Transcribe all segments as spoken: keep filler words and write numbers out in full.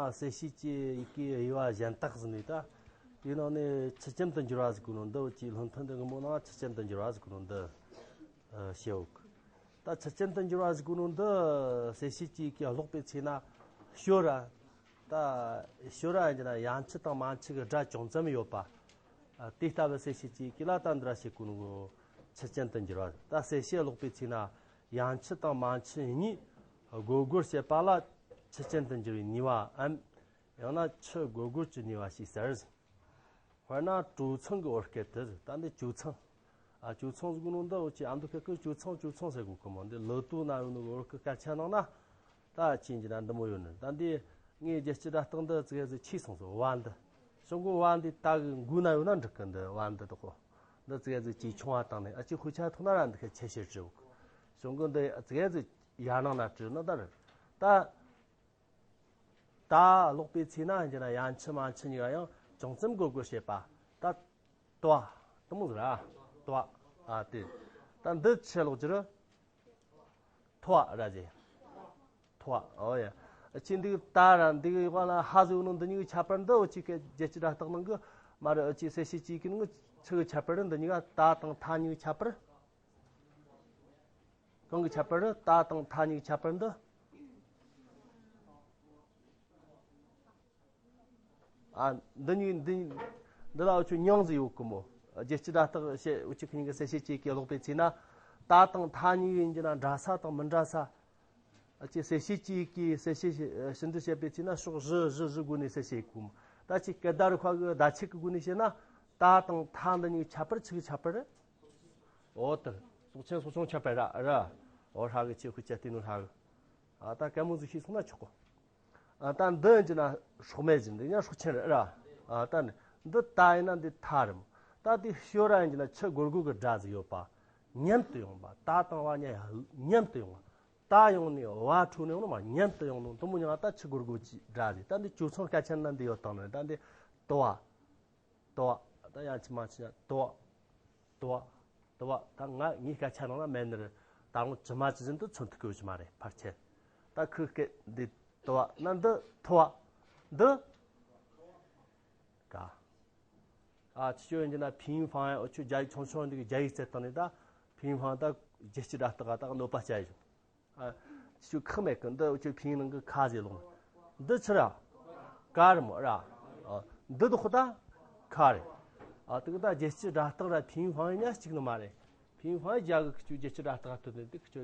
གསལ་བྱེད་ཀྱི་ཡི་གེ་དབྱེ་བ་གཞན་དག་ཟེར་ནས། ད་དེའི་ནང་ནས་ཆུ་ཅན་དུ་འགྱུར་བ་ཟེར་གོ་ནོ་འདི། འུ་ཅག་གི་སློབ་ཐུན་འདི་སྔོན་མོ་ནང་ཆུ་ཅན་དུ་འགྱུར་བ་ཟེར་གོ་ནོ་འདི་བཤད་ཡོད་གི། ད་ཆུ་ཅན་དུ་འགྱུར་བ་ཟེར་གོ་ནོ་འདི་གསལ་བྱེད་ཀྱི་ཡི་གེ་ཀློག་པའི་ཚེ་ན་ཤོ་ར། ད་ཤོ་ར་ཡིན་གྱི་ན་ཡ་མཆུ་དང་མ་མཆུ་གི་སྒྲ་ཅུང་ཙམ་ཡོད་པ། ཨ། དེ་ལྟ་བུའི་གསལ་བྱེད་ཀྱི་ཡི་གེ་ལ་ད་འདི་ར་བཤད་གོ་ནོ་ཆུ་ཅན་དུ་འགྱུར་བ། ད་གསལ་བྱེད་ཀློག་པའི་ཚེ་ན་ཡ་མཆུ་དང་མ་མཆུ་གཉིས་སྒོར་སྒོར་བྱེད་པ་ལ་ཆུ་ཅན་དུ་འགྱུར་བའི་ནུས་པའམ། ཡང་ན་ཆུ་སྒོར་སྒོར་གྱི་ནུས་པ་ཞེས་ཟེར། དཔེར་ན་གྲོ་ཚང་གི་བར་སྐད་དུ། ད་འདི་གྲོ་ཚང་། ཨ། གྲོ་ཚང་ཟེར་གོ་ནོ་འདི་འུ་ཅག་ཨ་མདོ་སྐད་ཀྱི་གྲོ་ཚང་གྲོ་ཚང་ཟེར་གོ་གི་མོ། འདི་ལི་ཏོ་ན་ཡོད་ནོ་གི་བར་སྐད་སྐད་ཆ་ནང་ན། ད་ཅི་ཡིན་གྱི་ན་འདི་མོ་ཡོད་ནི། ད་འདི་ངའི་རྒྱལ་སྤྱི་སྒྲ་རྟགས་འདི་ཙི་གེ་ཟིག་ཆེ་སོང་ཟེར། བ་འདི། བྱུང་གི་བ་འདི་ད་གི་མགོ་ན་ཡོད་ན་འགྲིག་གི། འདི་བ་འདི་དག་གོ། འདི་ཙི་གེ་ཟིག་ཆེ་ཆུང་བ་བཏང་ནས། ཨ་ཅེ་ཧུ་ཆ་ཐུག་ན་ར་འདི་ཁ་ཆེ་ཤེལ་བྲིས་གོ། བྱུང་གི་འདི་ཙི་གེ་ཟིག་ཡར་ནང་ན་བྲིས་ན་ད་རེད། ད་ད་ཀློག་པའི་ཚེ་ན་ཡིན་གྱི་ན་ཡ་མཆུ་མ་མཆུ་གཉིས་ཀ་ཡང་ཅུང་ཙམ་སྒོར་སྒོར་བྱེད་པ། ད་ཏོ། དེ་མོ་ཟིག་ར། ཏོ། ཨ། དེ། ད་འདི་ཆི་ཀློག་རྒྱུ་རེད། ཐོ་བ་ར་ཟེར། ཐོ་བ། ཨོ་ཡ། ཨ་ཅེ་འདི་ད་ར་འདི་གི་ཡོག་ལ་ཧ་ཟེར་ནོ་འདི་གཉིས་ཀྱི་ཁྱད་པར་འདི་འུ་ཅག་གི་རྒྱལ་སྤྱི་སྒྲ་རྟགས་ནང་གི་མ་རེད། འུ་ཅག་གསལ་བྱེད་ཀྱི་ཡི་གེ་ནང་གི་ཆི་གི་ཁྱད་པར་རེད། འདི་གཉིས་ཀ་ད་དང་ཐ་གཉིས་ཀྱི་ཁྱད་པར། གང་གི་ཁྱད་པར་རེད། ད་དང་ཐ་གཉིས་ཀྱི་ཁྱད་པར་འདི། ཨ། འདི་གཉིས་འདི། འདི་ལ་འུ་ཆོ་མྱིང་ཟིག་ཡོད་གི་མོ། རྒྱལ་སྤྱི་སྒྲ་རྟགས་བཤད། འུ་ཆོ་ཁི་གཉིས་ཀྱི་གསལ་བྱེད་ཀྱི་ཡི་གེ་ཀློག་པའི་ཚེ་ན། ད་དང་ཐ་གཉིས་ཡིན་གྱི་ན་འདྲ་ས་དང་མི་འདྲ་ས། ཨ་ཅེ་གསལ་བྱེད་ཀྱི་ཡི་གེ་གསལ་བྱེད་ཞིབ་འབྲི་བྱེད་པའི་ཚེ་ན་ཕྱོགས་བཞི་བཞི་བཞི་སྒོ་ནས་གསལ་བྱེད་གོ་མོ། ད་ཅིག་སྐད་བརྡ་རིག་པ་གི་བརྡ་ཆད་ཀྱི་སྒོ་ནས་བཤད་ན། ད་དང་ཐ་འདི་གཉིས་ཁྱད་པར་ཆི་གི་ཁྱད་པར་རེད། འོ་དེ་རེད། སྲོག་ཆེན་སྲོག་ཆུང་ཁྱད་པར་ར་ར། འོ་ཧྲ་གི་ཆེ་ཁུ་ཆེ་སྟེ་ནོ་ཧྲ་གི། ཨ། ད་གད་མོ་ཟིག་ཤེས་སོང་ན་ཆོག་གོ། ཨ། ད་འདི་ཡིན་གྱི་ན་སྲོག་མེད་ཟིག་འདི་ཡང་སྲོག་ཆེན་རེད་ར། ཨ། ད་ནི་འདི་ད་ཡིན་ན་འདི་ཐ་རེད་མོ། ད་འདི་ཤོ་ར་ཡིན་གྱི་ན་ཆུ་སྒོར་སྒོར་གི་སྒྲ་ཟིག་ཡོད་པ། མཉམ་དུ་ཡོང་བ། ད་དང་བ་གཉིས་མཉམ་དུ་ཡོང་བ། ད་ཡོང་ནས་བ་འཕྲོ་ནས་ཡོང་ནོ་མ་མཉམ་དུ་ཡོང་ནོ་དེ་མོ་ཉིད་ད་ཆུ་སྒོར་སྒོར་གྱི་སྒྲ་ཟིག་ད་འདི་གྲོ་ཚང་སྐད་ཆ་ན་འདི་ཡོད་དང་ནི། ད་འདི་ཏོ་བ། ཏོ་བ། ད་ཡ་མཆུ་མ་མཆུ་ཡ་ཏོ་བ། ཏོ་བ། ཏོ་བ། ད་ང་ངའི་སྐད་ཆ་ནང་ན་མེད་ནི་རེད། ད་རུང་ཇི་མ་ཇི་བཞིན་དུ་མཚོན་ཐུབ་ཀྱི་ཡོད་ཀྱི་མ་རེད། ཕལ་ཆེར། ད་ཁོའི་སྐད་འདི་ཏོ་བ་ན་འདི་ཐོ་བ། འདི་ཀ། ཨ། ཅི་ཡིན་གྱི་ན་ཕིང་ཧྥང་ཡ། འུ་ཆོ་རྒྱ་ཡིག་ཆུང་ཆུང་འདི་གི་རྒྱ་ཡིག་བཙལ་བཏང་ནས། ད་ཕིང་ཧྥང་ད་རྒྱལ་སྤྱི་སྒྲ་རྟགས་ད་གནོད་པ་བྱ་ཡི། ཨ། ཅི་ཁག་མེད་གི། འདི་འུ་ཆོ་ཕིང་ནང་གི་ཁ་ཟེར་ལོང་། འདི་ཆི་ར། ཀ་རེད་མོ་ར། ཨ། འདི་དོ་ཁོ་ད་ཁ་རེད། ཨ། དེ་གི་ད་རྒྱལ་སྤྱི་སྒྲ་རྟགས་ར་ཕིང་ཧྥང་ཡ་གཉིས་གཅིག་ནི་མ་རེད། ཕིང་ཧྥང་ཡ་རྒྱ་གི་ཁི་ཆོ་རྒྱལ་སྤྱི་སྒྲ་རྟགས་ཐོན་ནས་འདི་ཁི་ཆོ་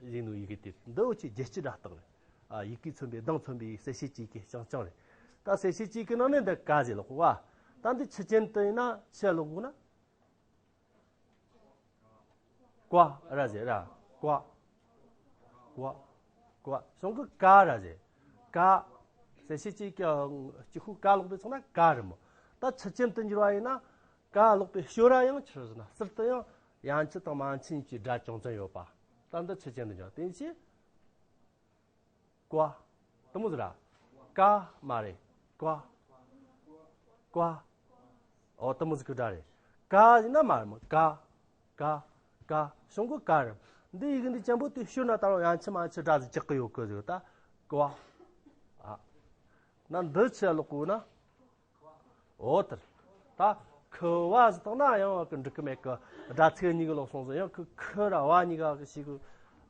ཡིན་ནོ་ཡི་གེ་དེ། འདི་འུ་ཆོ་རྒྱལ་སྤྱི་སྒྲ་རྟགས་རེད། ཨ། ཡི་གེ་མཚོན་པའི་གདངས་མཚོན་པའི་གསལ་བྱེད་ཀྱི་ཡི་གེ་རྐྱང་རྐྱང་རེད། ད་གསལ་བྱེད་ཀྱི་ཡི་གེ་ནང་ནས་འདི་ཀ་ཟེར་ལོག་གོ་བ། ད་འདི་ཆུ་ཅན་དུ་ཡིན་ན་ཆི་ལོག་གོ་ན། ཀ་ར་ཟེར་ར། ཀ། ཀ། ཀ། གཞུང་གི་ཀ་ར་ཟེར། ཀ། གསལ་བྱེད་ཀྱི་ཡི་གེ་གཅིག་ཁུ་ཀ་ཀློག་པའི་ཚེ་ན་ཀ་རེད་མོ། ད་ཆུ་ཅན་དུ་འགྱུར་བ་ཡིན་ན། ཀ་ཀློག་པའི་ཤོ་ར་ཡང་ཆི་རེད་ཟེར་ན། ཟུར་དུ་ཡང་ཡ་མཆུ་དང་མ་མཆུ་གཉིས་ཀྱི་སྒྲ་ཅུང་ཙམ་ཡོད་པ། ད་འདི་ཆུ་ཅན་དུ་འགྱུར་བ་དེ་ཡིན་ཕྱིར། ཀ། དེ་མོ་ཟིག་ར། ཀ་མ་རེད། ཀ། ཀ། ཨོ། དེ་མོ་ཟིག་གི་སྒྲ་རེད། ཀ་ཡིན་ན་མ་རེད་མོ། ཀ། ཀ། ཀ། གཞུང་གི་ཀ་རེད། འདི་ཡི་གེ་འདི་ཅན་པོ་དེ་ཤོར་ན་ད་རུང་ཡ་མཆུ་མ་མཆུ་སྒྲ་ཟིག་རྒྱག་གི་ཡོད་གི་ཟིག་ད་ཀ། ཨ། ན་འདི་ཆི་ལོག་གོ་ན། འོ་དེ་རེད། ད་ཁི་བ་ཟེར་བཏང་ན་ཡང་བ་གི་འགྲིག་གི་མེད་གི། སྒྲ་ཚིག་གཉིས་གི་ལོག་སོང་ཟིག་ཡང་ཁི་ཁི་ར་བ་གཉིས་ཀ་གི་ཞིག་གི་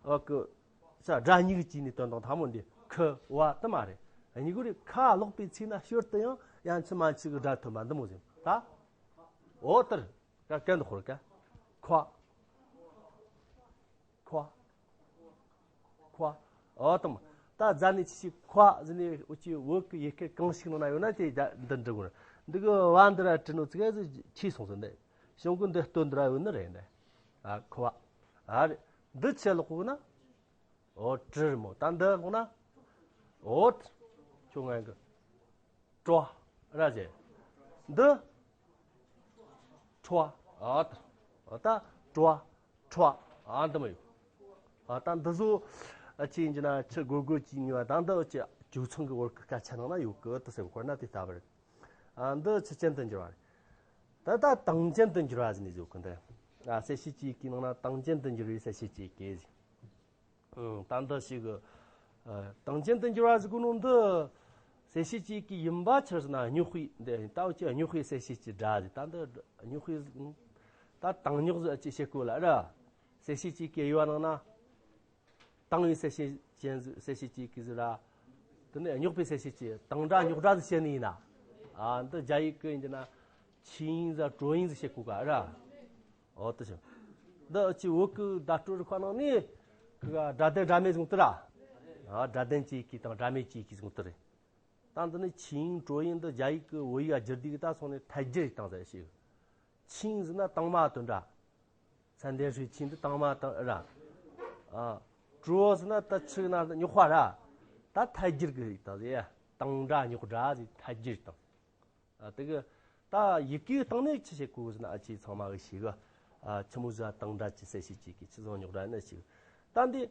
བ་གི་ས་སྒྲ་གཉིས་ཀྱི་ནི་དོན་དང་ཐ་མོ་འདི་ཁི་བ་དེ་མ་རེད། གཉིས་ཀོ་རེ་ཁ་ཀློག་པའི་ཚེ་ན་ཤོར་དུ་ཡང་ཡ་མཆུ་མ་མཆུ་གི་སྒྲ་ཐོན་པ་འདི་མོ་ཟིག་ད་འོ་དེ་རེད། ཀ་ཀན་དུ་ཁོར་ཀ། ཁ། ཁ། ཁ། འོ་དེ་མོ། ད་རྫ་ནི་ཆི་ཤི་ཁ་ཟེར་ནས་འུ་ཅི་བོད་ཀྱི་ཡི་གེ་གང་ཞིག་ནང་ན་ཡོད་ན་དེ་འདི་འབྲི་དགོས་རེད། འདི་གི་བ་འདི་ར་བྲིས་ནོ་ཙི་ག་ཟིག་ཆི་སོང་ཟིག་འདི། གཞུང་གི་འདི་སྟོད་འདི་ར་ཡོད་ནི་རེད་འདི། ཨ། ཁ་བ། ཨ་རེད། འདི་ཆི་ལོག་གོ་ན། འོ། ཀྲི་མོ། ད་འདི་ལོག་ན། འོ། ཁྱོད་ང་གི། ཀྲོ། ར་ཟེར། འདི། ཁྲོ། ཨ། ད། ཨ། ད། ཀྲོ། ཁྲོ། ཨ། འདི་མོ་ཡོད། ཨ། ད་འདི་ཚོ། ཨ། ཅི་ཡིན་གྱི་ན་ཆུ་སྒོར་སྒོར་གྱི་ནུས་པ་ད་འདི་ཅི་ཇོ་ཚང་གི་བར་གི་སྐད་ཆ་ནང་ན་ཡོད་གི་དེ་ཟེར་བ་ཁོ་ན་དེ་ལྟ་བུ་རེད། ཨ། འདི་ཆུ་ཅན་དུ་འགྱུར་བ་རེད། ད་ད་དང་ཅན་དུ་འགྱུར་བ་ཟེར་ནས་ཡོད་གི་འདི། ཨ། གསལ་བྱེད་ཀྱི་ཡི་གེ་ནང་ན་དང་ཅན་དུ་འགྱུར་བའི་གསལ་བྱེད་ཀྱི་ཡི་གེ་ཟེར། ཨང་། ད་འདི་ཞིག་གི། ཨ། དང་ཅན་དུ་འགྱུར་བ་ཟེར་གོ་ནོ་འདི། གསལ་བྱེད་ཀྱི་ཡིན་པ་ཕྱིར་ན་རྙོག་པའི་འདི་ད་འུ་ཅི་རྙོག་པའི་གསལ་བྱེད་ཀྱི་སྒྲ་ཟེར། ད་འདི་རྙོག་པའི་ད་དང་རྙོག་ཟེར་ཅི་བྱེད་དགོས་ལ་ར། གསལ་བྱེད་ཀྱི་ཡོད་པ་ནང་ན་དང་བའི་གསལ་བྱེད་ཅན་ཟེར་གསལ་བྱེད་ཀྱི་གི་ཟེར་ར། དེ་ནས་རྙོག་པའི་གསལ་བྱེད་ཀྱི་དང་སྒྲ་རྙོག་སྒྲ་ཟེར་བཤད་ནི་ཡིན་ན། ཨ་འདི་རྒྱ་ཡིག་གི་ཡིན་གྱི་ན་ཆིང་ཟེར་ཀྲོ་ཡིན་ཟེར་བཤད་དགོས་ག་ར། འོ་དེ་བཞིན། འདི་ཅི་བོད་ཀྱི་བརྡ་སྤྲོད་རིག་པ་ནང་ནས་ཁི་ག་སྒྲ་ལྡན་སྒྲ་མེད་ཟེར་དེ་ར། ཨ་སྒྲ་ལྡན་གྱི་ཡི་གེ་དང་སྒྲ་མེད་ཀྱི་ཡི་གེ་ཟེར་དེ་རེད། ད་འདི་ནི་ཆིང་ཀྲོ་ཡིན་འདི་རྒྱ་ཡིག་གི་བོད་ཡིག་བསྒྱུར་དུས་ད་སོང་ནས་ཐལ་འགྱུར་བཏང་ཟེར་ཞིག་ཆིང་ཟེར་ན་དྭངས་མ་དོན་འདྲ། ཚན་ལྡན་ཧྲུའི་ཆིང་འདི་དྭངས་མ་དང་ར། ཨ་ཀྲོ་ཟེར་ན་ད་ཆིག་ན་རྙོག་པ་ར། ད་ཐལ་འགྱུར་གི་ཡིག་དང་ཟེར་ཡ། དང་སྒྲ་རྙོག་སྒྲ་ཟེར་ཐལ་འགྱུར་དང་། ཨ་དེ་གི་ད་ཡི་གེའི་སྟེང་ནས་ཆི་བྱེད་དགོས་ཟེར་ན་ཨ་ཅེ་ཚང་མ་གི་ཤེས་གི། ཨ་ཆི་མོ་ཟིག་དང་སྒྲ་གི་གསལ་བྱེད་ཅིག་གི་ཆི་ཟིག་རྙོག་སྒྲ་ནི་ཤེས་གི། ད་འདི་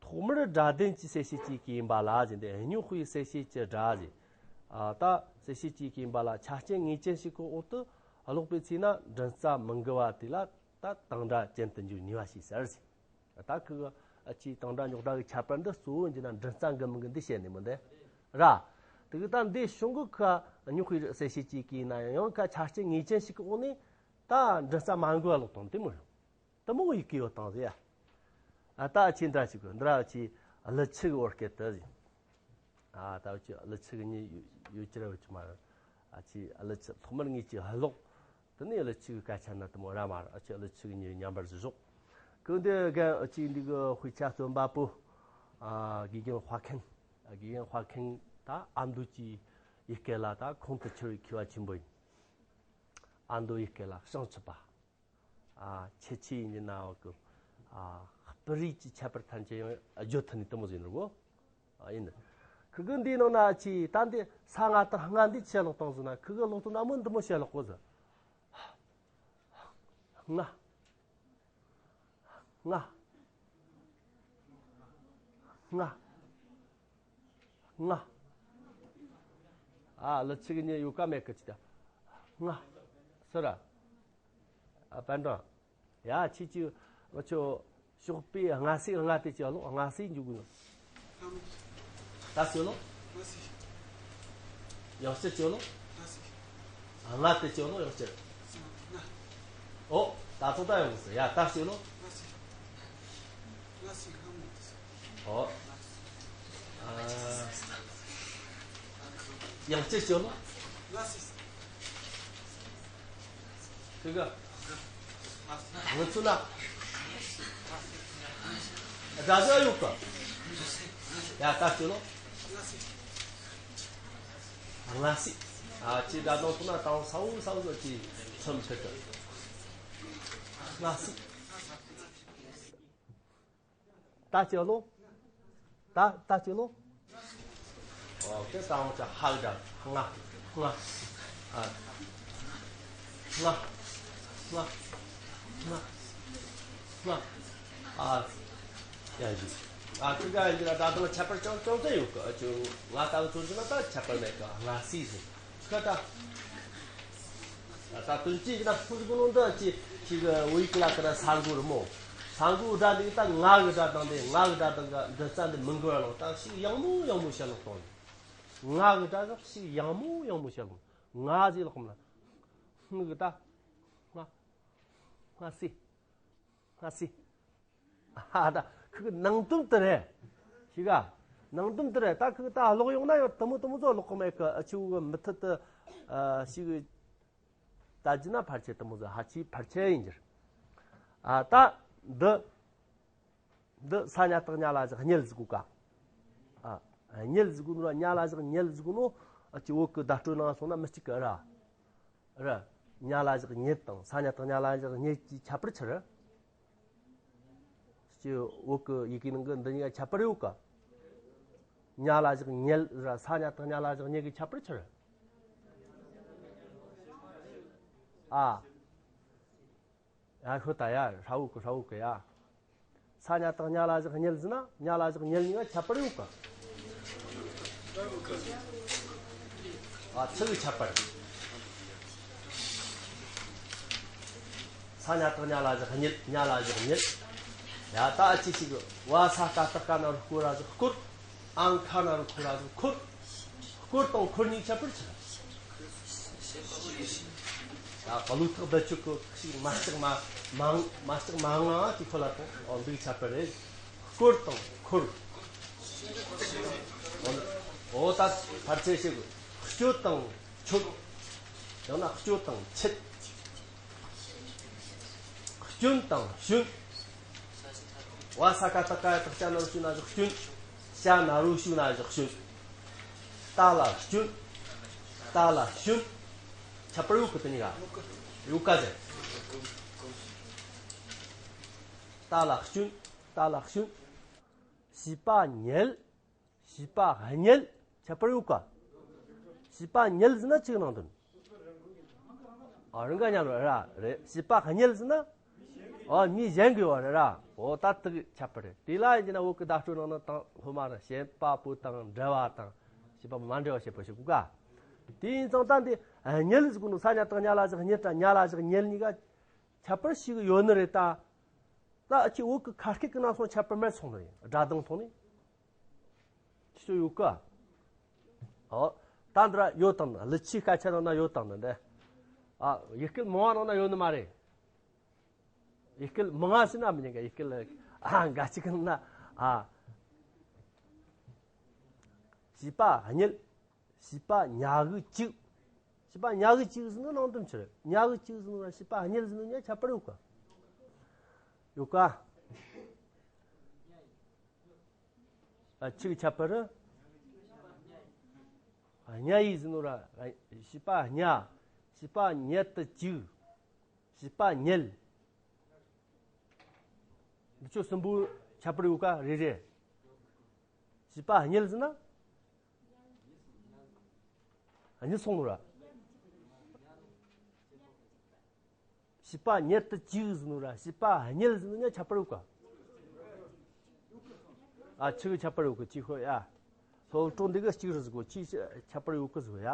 ཐོག་མར་སྒྲ་ལྡན་གྱི་གསལ་བྱེད་ཅིག་གི་ཡིན་པ་ལ་ཟེར། འདི་རྙོག་པའི་གསལ་བྱེད་ཀྱི་སྒྲ་ཟེར། ཨ་ད་གསལ་བྱེད་ཅིག་གི་ཡིན་པ་ལ་ཆ་རྐྱེན་ངེས་ཅན་ཞིག་གི་འོག་ཏུ་ཀློག་པའི་ཚེ་ན་མགྲིན་རྩ་མི་འགུལ་བ་དེ་ལ་ད་དང་སྒྲ་ཅན་དུ་འགྱུར་ནུས་པ་ཞིག་ཟེར་ཟེར། ད་ཁི་གི་ཨ་ཅེ་དང་སྒྲ་རྙོག་སྒྲ་གི་ཁྱད་པར་འདི་གཙོ་བོ་ཡིན་གྱི་ན་མགྲིན་རྩ་འགུལ་མི་འགུལ་འདི་བཤད་ནི་མོ་འདི་ར། དེ་གི་ད་འདི་གཞུང་གི་ཁ་རྙོག་པའི་གསལ་བྱེད་ཅིག་གི་ཡིན་ན་ཡང་ཡང་ཁ་ཆ་རྐྱེན་ངེས་ཅན་ཞིག་གི་འོག་ནས་ད་མགྲིན་རྩ་མ་འགུལ་བ་ལོག་དང་དེ་མོ་རེད། དེ་མོ་ཡི་གེ་ཡོད་དང་ཟེར་ཡ། ཨ་ད་ཨ་ཅེ་འདྲ་ཞིག་གི་འདི་ར་ཨ་ཅེ་ཀླུ་ཆུ་གི་བོད་སྐད་དུ་ཟེར། ཨ་ད་ཨ་ཅེ་ཀླུ་ཆུ་གི་ཉིད་ཡོད་ཀྱི་ར་ཡོད་ཀྱི་མ་རེད། ཨ་ཅེ་ཀླུ་ཆུ་ཐོག་མར་ངེད་ཀྱི་ཧ་ལོག་དེ་ནས་ཀླུ་ཆུ་གི་སྐད་ཆ་ན་དེ་མོ་ར་མ་རེད། ཨ་ཅེ་ཀླུ་ཆུ་གི་ཉིད་མཉམ་པར་བཞག་གི་འདི་གན་ཨ་ཅེ་འདི་གི་དཔེ་ཆ་རྩོམ་པ་པོ། ཨ་དགེ་རྒན་དཔའ་མཁན། དགེ་རྒན་དཔའ་མཁན་ད་ཨ་མདོ་གི་ཡི་གེ་ལ་ད་ཁོང་དུ་ཆུད་པའི་མཁས་པ་ཆེན་པོ་ཡིན། ཨ་མདོ་ཡི་གེ་ལ་བྱང་ཆུབ་པ། ཨ་ཁྱད་ཆོས་ཡིན་གྱི་ན་བ་གི། ཨ་སྤུ་རིས་ཀྱི་ཁྱད་པར་ཐམས་ཅད་ཡང་བརྗོད་ཐུབ་ནི་དེ་མོ་ཟིག་ཡིན་ནོ། ཨ་ཡིན། ཁི་གི་འདིའི་ནང་ན་ཅི་ད་འདི་ས་ང་དང་ལྔ་འདི་ཆེ་ལོག་བཏང་ཟིན་ན་ཁི་གི་ལོག་ཏུ་ན་མོ་འདི་མོ་ཆེ་ལོག་གོ་ཟིན། ལྔ། ལྔ། ལྔ། ལྔ། ཨ་ལ་ཆིག་གཉིས་ཡོད་ཀ་མེད་ཀི་ཅི་ད། ལྔ། སི་ར། ཨ་པན་ཀྲང་། ཡ་ཁྱེད་ཀྱིས་ང་ཚོ་ཞོགས་པའི་སྔ་སེ་ལྔ་དེ་ཅི་ལོ་སྔ་སེ་འཇུག་གི་ཡོད། ད་ཤོད་ལོ། ཡང་སྤྱིར་ཅི་ལོ། ལྔ་དེ་ཅི་ལོ་ཡང་སྤྱིར། ཨོ། ད་ཚོ་ད་ཡོང་གི་ཡ་ད་ཤོད་ལོ། ཨོ། ཡང་སྤྱིར་ཅི་ལོ། ཁི་ག་ང་ཚོ་ན། དགྲ་ཟ་ཡོད་ག་ཡ་ད་ཤོད་ལོ། ལྔ་སི། ཨ་ཅི་དགྲ་དང་ཚོ་ན་དང་ས་འུ་ས་འུ་ཟོ་ཅི་ཚོམ་ཐེ་ཏི། ལྔ་སི། ད་ཅི་ལོ། ད་ད་ཅི་ལོ། ཨོ་ཁེ་ད་འོ་ཅ་ཧ་ག་ལྔ་ལྔ། ཨ་ལྔ་ལྔ་ལྔ་ལྔ། ཨ་ཡ་ཡི། ཨ་ཁི་ག་ཡི་ལ་ད་དང་ཁྱད་པར་ཅང་ཅང་ཚེ་ཡོད་གི། ཨ་ཅོ་ང་ད་ཚོ་ཅི་ན་ད་ཁྱད་པར་མེད་གི། ལྔ་སི་ཟེར་ཁ་ད། ད་དོན་ཅི་ཞིག་ན་ཁོ་ཚོ་ཀུན་སློང་འདི་ཅི་ཞིག་བོད་ཡིག་ལ་ཀ་ན་ས་མགོ་རི་མོ། ས་མགོ་སྒྲ་འདི་ད་ང་གི་སྒྲ་དང་འདི་ང་གི་སྒྲ་དང་གི་འདི་རྩ་འདི་མི་འགུལ་བ་ལོག་ད་ཞིག་ཡང་མོ་ཡང་མོ་བཤད་ལོག་གཏོང་། ང་གི་སྒྲ་ཞིག་ཡང་མོ་ཡང་མོ་བཤད་ལོག་ང་ཟེར་ལོག་གམ་ལ། ང་གི་ད། ང་། ང་སི། ང་སི། ཨ་ད་ཁི་གི་ནང་དོན་དེ་རེད། ཤི་ག་ནང་དོན་དེ་རེད། ད་ཁི་གི་ད་ཀློག་ཡོང་ན་ཡང་དུ་མོ་དུ་མོ་ཚོ་ཀློག་གི་མེད་གི། ཨ་ཆུ་གི་མི་ཐུ་དུ་ཨ་ཤི་གི་ད་ཇི་ན་ཕར་ཆེ་དུ་མོ་ཚོ་ཧ་ཆི་ཕར་ཆེ་ཡིན་གྱི། ཨ་ད་འདི་འདི་ས་ཉ་བཏགས་ཉ་ལ་བཞག་ཉལ་ཟིག་གོ་ག་ཨ་ཉལ་ཟིག་གོ་ནོ་ར་ཉ་ལ་བཞག་ཉལ་ཟིག་གོ་ནོ། ཨ་ཆུ་བོད་གི་བརྡ་སྤྲོད་ནང་སོང་ན་མི་གཅིག་གི་ར། ར། ཉ་ལ་བཞག་ཉེད་དང་ས་ཉ་བཏགས་ཉ་ལ་བཞག་ཉེད་ཀྱི་ཁྱད་པར་ཆི་རེད། སྤྱི་བོད་ཀྱི་ཡི་གེ་ནང་གི་འདི་གཉིས་ཀ་ཁྱད་པར་ཡོད་ག་ཉ་ལ་བཞག་ཉལ་ར་ས་ཉ་བཏགས་ཉ་ལ་བཞག་ཉེད་ཀྱི་ཁྱད་པར་ཆི་རེད། ཨ། ཡ་ཤོད་ད་ཡ་ཧྲ་བོ་གི་ཧྲ་བོ་གི་ཡ། ས་ཉ་བཏགས་ཉ་ལ་བཞག་ཉལ་ཟེར་ན་ཉ་ལ་བཞག་ཉལ་གཉིས་ཀ་ཁྱད་པར་ཡོད་ག་ཨ་ཚིག་གི་ཁྱད་པར། ས་ཉ་བཏགས་ཉ་ལ་བཞག་ཉལ། ཉ་ལ་བཞག་ཉལ། ཡ་ད་ཨ་ཅི་ཞིག་བ་ས་ཀ་བཏགས་ཀ་ན་རོ་ཀོ་ར་བཞག་བསྐོར། ཨང་ཁ་ན་རོ་ཁོ་ར་བཞག་འཁོར། སྐོར་དང་འཁོར་གཉིས་ཁྱད་པར་ཆེ། ད་ག་ལུགས་ཐག་བསྡད་ཆོག་གི་ཞིག་མ་ལྕགས་མ་མང་མ་ལྕགས་མ་ངང་ཅིག་ཁོ་ལ་དང་འདུག་ཁྱད་པར་རེད། སྐོར་དང་འཁོར། འོ་ད་ཕར་ཆེ་ཞིག་སྐྱོད་དང་ཆོད། ཡང་ན་སྐྱོད་དང་ཆད། སྐྱོན་དང་སྐྱོན། བ་ས་ཀ་བཏགས་སྐ་ཡ་བཏགས་སྐྱ་ན་རོ་སྐྱུ་ན་བཞག་སྐྱོན། ཤ་ན་རོ་ཤུ་ན་བཞག་སྐྱོན། ཏ་ལ་སྐྱོན། ཏ་ལ་སྐྱོན། ཁྱད་པར་ཡོད་གི་དེ་གཉིས་ཀ་ཡོད་ག་ཟེར། ཏ་ལ་སྐྱོན། ཏ་ལ་སྐྱོན། བྱིས་པ་ཉལ། བྱིས་པ་ཉལ། ཁྱད་པར་ཡོད་ག་བྱིས་པ་ཉལ་ཟེར་ན་ཅིག་ནང་དོན། ཨ་རང་ག་ཉམས་ར་རེད། བྱིས་པ་ཉལ་ཟེར་ན། ཨ་མི་གཞན་གི་བ་རེད་ར། འོ་ད་དག་ཁྱད་པར་རེད། དེ་ལ་ཡིན་ན་བོད་གི་བརྡ་སྤྲོད་ནང་ན་དང་སློབ་མ་ར་བྱེད་པ་པོ་དང་འབྲེལ་བ་དང་བྱེད་པ་མ་འབྲེལ་བ་བྱེད་པ་ཞིག་གོ་ག་དེ་ཡིན་ཙང་ད་འདི་ཉལ་ཟེར་གོ་ནོ་ས་ཉ་དང་ཉ་ལ་ཞིག་ཉལ་དྲ་ཉ་ལ་ཞིག་ཉལ་གཉིས་ཀ་ཁྱད་པར་ཞིག་ཡོད་ནི་རེད་ད། ད་ཨ་ཁྱི་བོད་གི་ཁ་སྐད་གི་ནང་སོང་ཁྱད་པར་མེད་སོང་ནི་རེད། སྒྲ་གདངས་ཐོག་ནས། ཁྱི་ཚོ་ཡོད་ག་ཨོ། ད་འདི་ར་ཡོད་དང་ན་ལི་ཆི་སྐད་ཆ་ནང་ན་ཡོད་དང་ན་འདི། ཨ་ཡི་གེ་མང་བ་ནང་ན་ཡོད་ནི་མ་རེད། ཡི་གེ་མང་བ་ཟེར་ན་མི་ཉན་ག་ཡི་གེ་ཨ་འགའ་ཅིག་ན་ཨ། བྱིས་པ་ཉལ། བྱིས་པ་ཉལ་གི་བཅུག་བྱིས་པ་ཉལ་གི་བཅུག་ཟེར་ནི་ནང་དོན་ཆི་རེད། ཉལ་གི་བཅུག་ཟེར་ནི་ར་བྱིས་པ་ཉལ་ཟེར་ནི་ཉལ་ཁྱད་པར་ཡོད་ག་ཡོད་ག་ཨ་ཆི་གི་ཁྱད་པར། ཉལ་ཡི་ཟེར་ནོ་ར། བྱིས་པ་ཉལ། བྱིས་པ་ཉལ་དུ་བཅུག་བྱིས་པ་ཉལ། འདི་ཆོ་གསུམ་པོ་ཁྱད་པར་ཡོད་ག་རེ་རེ། བྱིས་པ་ཉལ་ཟེར་ན། ཉལ་སོང་ནོ་ར། བྱིས་པ་ཉལ་དུ་བཅུག་ཟེར་ནོ་ར། བྱིས་པ་ཉལ་ཟེར་ནོ་ཉལ་ཁྱད་པར་ཡོད་ག་ཨ་ཆི་གི་ཁྱད་པར་ཡོད་གི་ཅི་ཤོད་ཡ། སློབ་གྲོགས་འདི་གི་གཅིག་རུ་ཟིག་གོ་ཅི་ཁྱད་པར་ཡོད་གི་ཟིག་ཡ།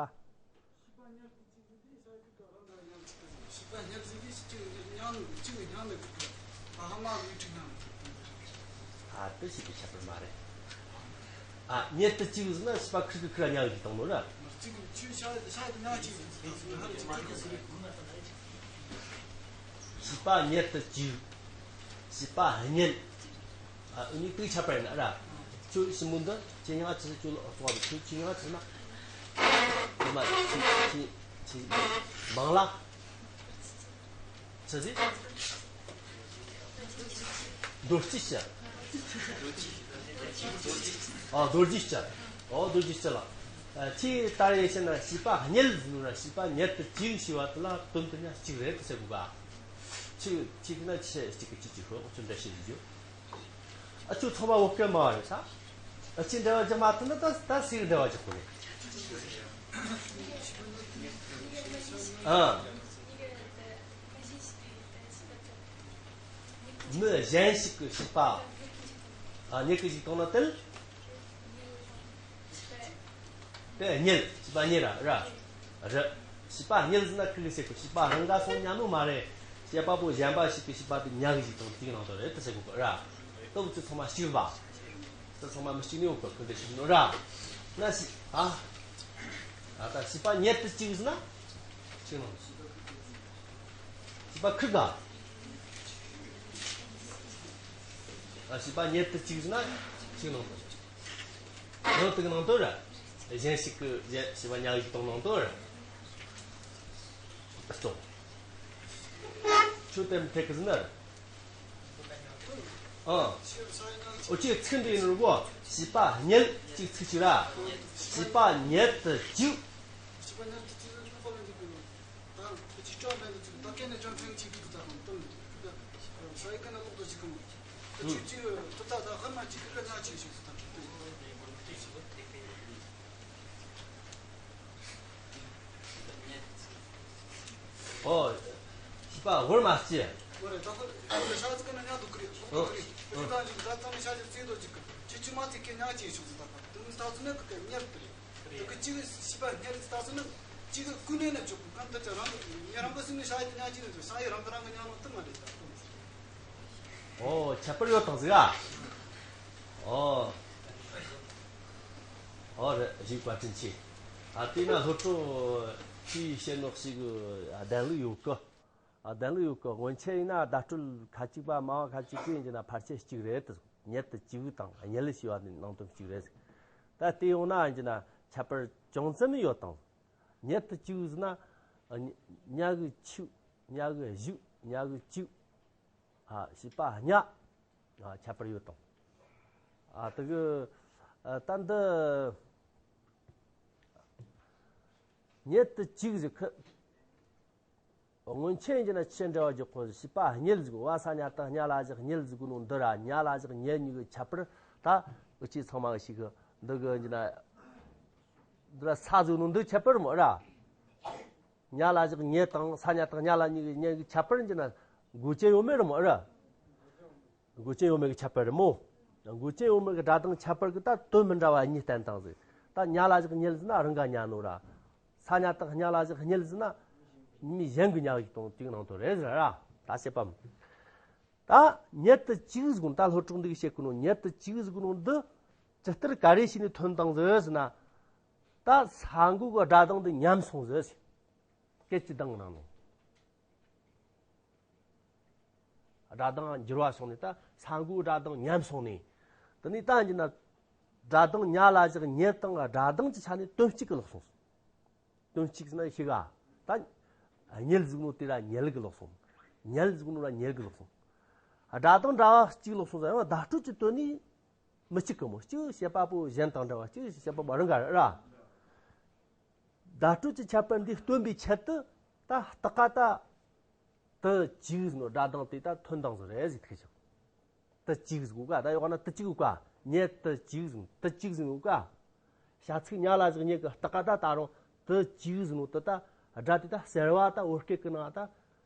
ཨ་དེ་ཞིག་གི་ཁྱད་པར་མ་རེད། ཨ་ཉལ་དུ་བཅུག་ཟེར་ན་བྱིས་པ་ཁིར་གི་ཁིར་ཉལ་གི་བཏང་ནོ་ར། བྱིས་པ་ཉལ་དུ་བཅུག་བྱིས་པ་ཉལ། ཨ་འུ་གཉིས་དུས་ཁྱད་པར་ཡིན་ན་ར། ཁྱོད་ཞིམ་པོ་འདི་ཁྱེད་ཉག་ཆི་ཁྱོད་ལ་ཨོ་ཙོག་ཁྱོད་ཁྱེད་ཉག་ཆི་ན། ཨ་མ་ཁྱེད་ཁྱེད་ཁྱེད་མང་ལ། ཆི་ཟིག་རྡོ་རྗེ་ཤ། ཨ་རྡོ་རྗེ་ཤ། ཨོ་རྡོ་རྗེ་ཤ་ལ། ཨ་ཁྱེད་ད་རེས་བཤད་ན་བྱིས་པ་ཉལ་ཟེར་ནོ་ར། བྱིས་པ་ཉལ་དུ་བཅུག་ཞེས་པ་དེ་ལ་དོན་དུ་ཉག་གཅིག་རེད་དུ་ཟེར་དགོས་ག་ཁྱེད་ཁྱེད་ན་ཆི་གཅིག་གི་གཅིག་གཅིག་ཤོད་ཁྱོད་འདྲ་བཤད་ཟིག་རྒྱུ། ཨ་ཁྱོད་ཚང་མ་བོད་སྐད་མ་བ་རེད་ས། ཨ་ཁྱེད་འབྲེལ་བ་རྒྱག་མ་ཐུབ་ན་ད་ད་སུས་འབྲེལ་བ་རྒྱག་དགོས་རེད། ཨ། མི་གཞན་ཞིག་གི་བྱིས་པ། ཨ་མྱི་གི་ཞིག་གཏོང་ན་དེ། དེ་ཉལ། བྱིས་པ་ཉལ་ར་ར། ར། བྱིས་པ་ཉལ་ཟེར་ན་ཁི་གི་ཟེར་གི་བྱིས་པ་རང་ག་སོང་ཉལ་ནོ་མ་རེད། བྱེད་པ་པོ་གཞན་པ་ཞིག་གི་བྱིས་པ་དེ་ཉལ་གི་ཞིག་དང་དེའི་ནང་དུ་རེད་དུ་ཟེར་གོ་གི་ར། སྟོབས་ཀྱི་ཚང་མ་གཅིག་པ། དེ་ཚང་མ་མི་གཅིག་ནི་འོག་གི་ཁི་འདི་ཞིག་ནོ་ར། ན་ཞིག་ཨ། ཨ་ད་བྱིས་པ་ཉལ་དུ་བཅུག་ཟེར་ན། གཅིག་ནང་། བྱིས་པ་ཁི་ག་ཨ་བྱིས་པ་ཉལ་དུ་བཅུག་ཟེར་ན། གཅིག་ནང་དུ། ནང་དུ་ནང་དུ་ར། གཞན་ཞིག་གི་གཞན་བྱིས་པ་ཉལ་གི་དང་ནང་དུ་ར། ཨ་ཙོ། ཆུ་དེམ་ཐེག་གི་ཟེར་ན་ར། ཨ། ཨོ་ཅིག་ཚིག་འདི་ཡིན་རུ་གོ་བྱིས་པ་ཉལ་གཅིག་ཚིག་གཅིག་ར། བྱིས་པ་ཉལ་དུ་བཅུག་ཨོ། བྱིས་པ་ཧོར་མ་སྐྱེ། དེ་གི་གཅིག་བྱིས་པ་ཉལ་དུ་ད་ཚོད་ནས་གི་ཉལ་གྱི་ཡོད་ཟེར་ད་ཁ། དེ་མི་ད་ཚོད་ནས་གི་ཉལ་དུ་རེད། དེ་གི་གཅིག་བྱིས་པ་ཉལ་དུ་ད་ཚོད་ནས་གཅིག་གི་ཀུན་ནས་ནས་ཆོག་གི་གང་ལྟར་ཀྱང་རང་གི་ཉལ་རང་གི་སེམས་ནས་ཤ་ཡི་དུ་ཉལ་གྱི་ཡོད་ཟེར། ཤ་ཡི་རང་གི་རང་གི་ཉལ་ནོ་དུ་མ་རེད་ད། ཨོ་ཁྱད་པར་ཡོད་དང་ཟིག་ཨ། ཨོ། ཨོ་རེད་གཞིག་བཀའ་དྲིན་ཆེ། ཨ་དེས་ན་སློབ་གྲོགས་ཀྱིས་བཤད་ནོ་ཞིག་གདན་ལུགས་ཡོད་གི། ཨ་གདན་ལུགས་ཡོད་གི། སྔོན་ཆད་ཡིན་ན་བརྡ་སྤྲོད་ཁ་ཅིག་པ་སྨྲ་བ་ཁ་ཅིག་གིས་ཡིན་ན་ཕལ་ཆེར་གཅིག་རེད་དེ། ཉེར་དུ་གཅིག་དང་གཉིས་ཞེས་པ་ནི་ནང་དོན་གཅིག་རེད། ད་དེ་ཡོང་ན་ཡིན་ན་ཁྱད་པར་ཅུང་ཙམ་ཡོད་དང་། ཉེར་དུ་གཅིག་ཟེར་ན། ཉ་གི་ཆིག་ཉ་གི་བཞུགས། ཉ་གི་གཅིག་ཨ་ཞེས་པ་ཉ། ཨ་ཁྱད་པར་ཡོད་དང་། ཨ་དེ་གི་ཨ་ད་འདི་ཉེར་དུ་གཅིག་ཟེར་ཁི། སྔོན་ཆད་ཡིན་ན་ཆེ་འདྲ་བ་རྒྱག་གོ་ཞེས་པ་གཉིས་ཟེར་གོ། བ་ས་ཉ་བཏགས་སྙ་ལ་བཞག་གཉིས་ཟེར་གོ་ནོ་འདི་ར། ཉ་ལ་བཞག་ཉེར་གཉིས་གི་ཁྱད་པར་ད་འུ་ཅི་ཚང་མ་གི་ཤེས་གི། འདི་གི་ཡིན་ན་འདི་ར་ས་ཟེར་ནོ་འདི་ཁྱད་པར་མོ་ར། ཉ་ལ་བཞག་ཉེར་དང་ས་ཉ་བཏགས་སྙ་ལ་གཉིས་ཀྱི་གཉིས་ཀྱི་ཁྱད་པར་འདི་ན་འགོག་བྱེད་ཡོད་མེད་རེད་མོ་ཨ་ར། འགོག་བྱེད་ཡོད་མེད་ཀྱི་ཁྱད་པར་རེད་མོ། འགོག་བྱེད་ཡོད་མེད་ཀྱི་སྒྲ་གདངས་ཁྱད་པར་གྱི་ད་དོན་མི་འདྲ་བ་གཉིས་བསྟན་བཏང་ཟིག། ད་ཉ་ལ་བཞག་ཉེར་ཟེར་ན་རང་ག་ཉ་ནོ་ར། ས་ཉ་བཏགས་སྙ་ལ་བཞག་སྙལ་ཟེར་ན་མི་གཞན་གྱི་ཉ་གི་དང་དེའི་ནང་དོན་རེད་ཟེར་ར། ད་བཤད་པ་མོ། ད་ཉེར་དུ་གཅིག་ཟེར་གོ་ནོ། ད་སློབ་ཕྲུག་འདི་གིས་བཤད་གོ་ནོ་ཉེར་དུ་གཅིག་ཟེར་གོ་ནོ་འདི་ཇི་ལྟར་ག་རེ་བྱས་ནས་ཐོན་བཏང་ཟིག་ཟེར་ན། ད་ས་འགོ་གི་སྒྲ་གདངས་འདི་ཉམས་སོང་ཟིག། སྐད་ཀྱི་གདངས་ནང་ནས་སྒྲ་གདངས་འགྱུར་བ་སོང་ནས་ད་ས་འགོའི་སྒྲ་གདངས་ཉམས་སོང་ནས། དེ་ནས་ད་ཡིན་ན་སྒྲ་གདངས་ཉ་ལ་བཞག་ཉེར་དང་སྒྲ་གདངས་ཀྱི་ཆ་ནས་དོན་གཅིག་གི་ལོག་སོང་། དོན་གཅིག་ཟེར་ན་ཤི་ག། ད་གཉིས་ཟེར་ནོ་དེ་ར་ཉེར་གི་ལོག་སོང་། ཉེར་ཟེར་ནོ་ར་ཉེར་གི་ལོག་སོང་། སྒྲ་གདངས་འདྲ་བ་གཅིག་ལོག་སོང་ཟེར་ཡང་བརྡ་སྤྲོད་ཀྱི་དོན་ནི་མི་གཅིག་གི་མོ། གཅིག་བཤད་པ་པོ་གཞན་དང་འདྲ་བ། གཅིག་བཤད་པ་པོ་རང་ག་ར། བརྡ་སྤྲོད་ཀྱི་ཁྱད་པར་འདི་སྟོན་པའི་ཆེད་དུ་ད་རྟགས་ཀ་ད་དུ་གཅིག་ཟེར་ནོ་སྒྲ་གདངས་དེ་ད་ཐོན་བཏང་ཟིག་རེད་ཟེར་ཐུག་ཅིག། དུ་གཅིག་ཟེར་གོ་ག། ད་ཡོག་ན་དུ་གཅིག་གོ་ག། ཉེར་དུ་གཅིག་ཟེར་ནོ་དུ་གཅིག་ཟེར་གོ་ག། བྱ་ཚིག་ཉ་ལ་བཞག་ཉེར་གི་རྟགས་ཀ་ད་ད་རུང་དུ་གཅིག་ཟེར་ནོ་དུ་ད་སྒྲ་དེ་ད་གསལ་བ་ད་བོད་སྐད་ཀྱི་ནང་ད་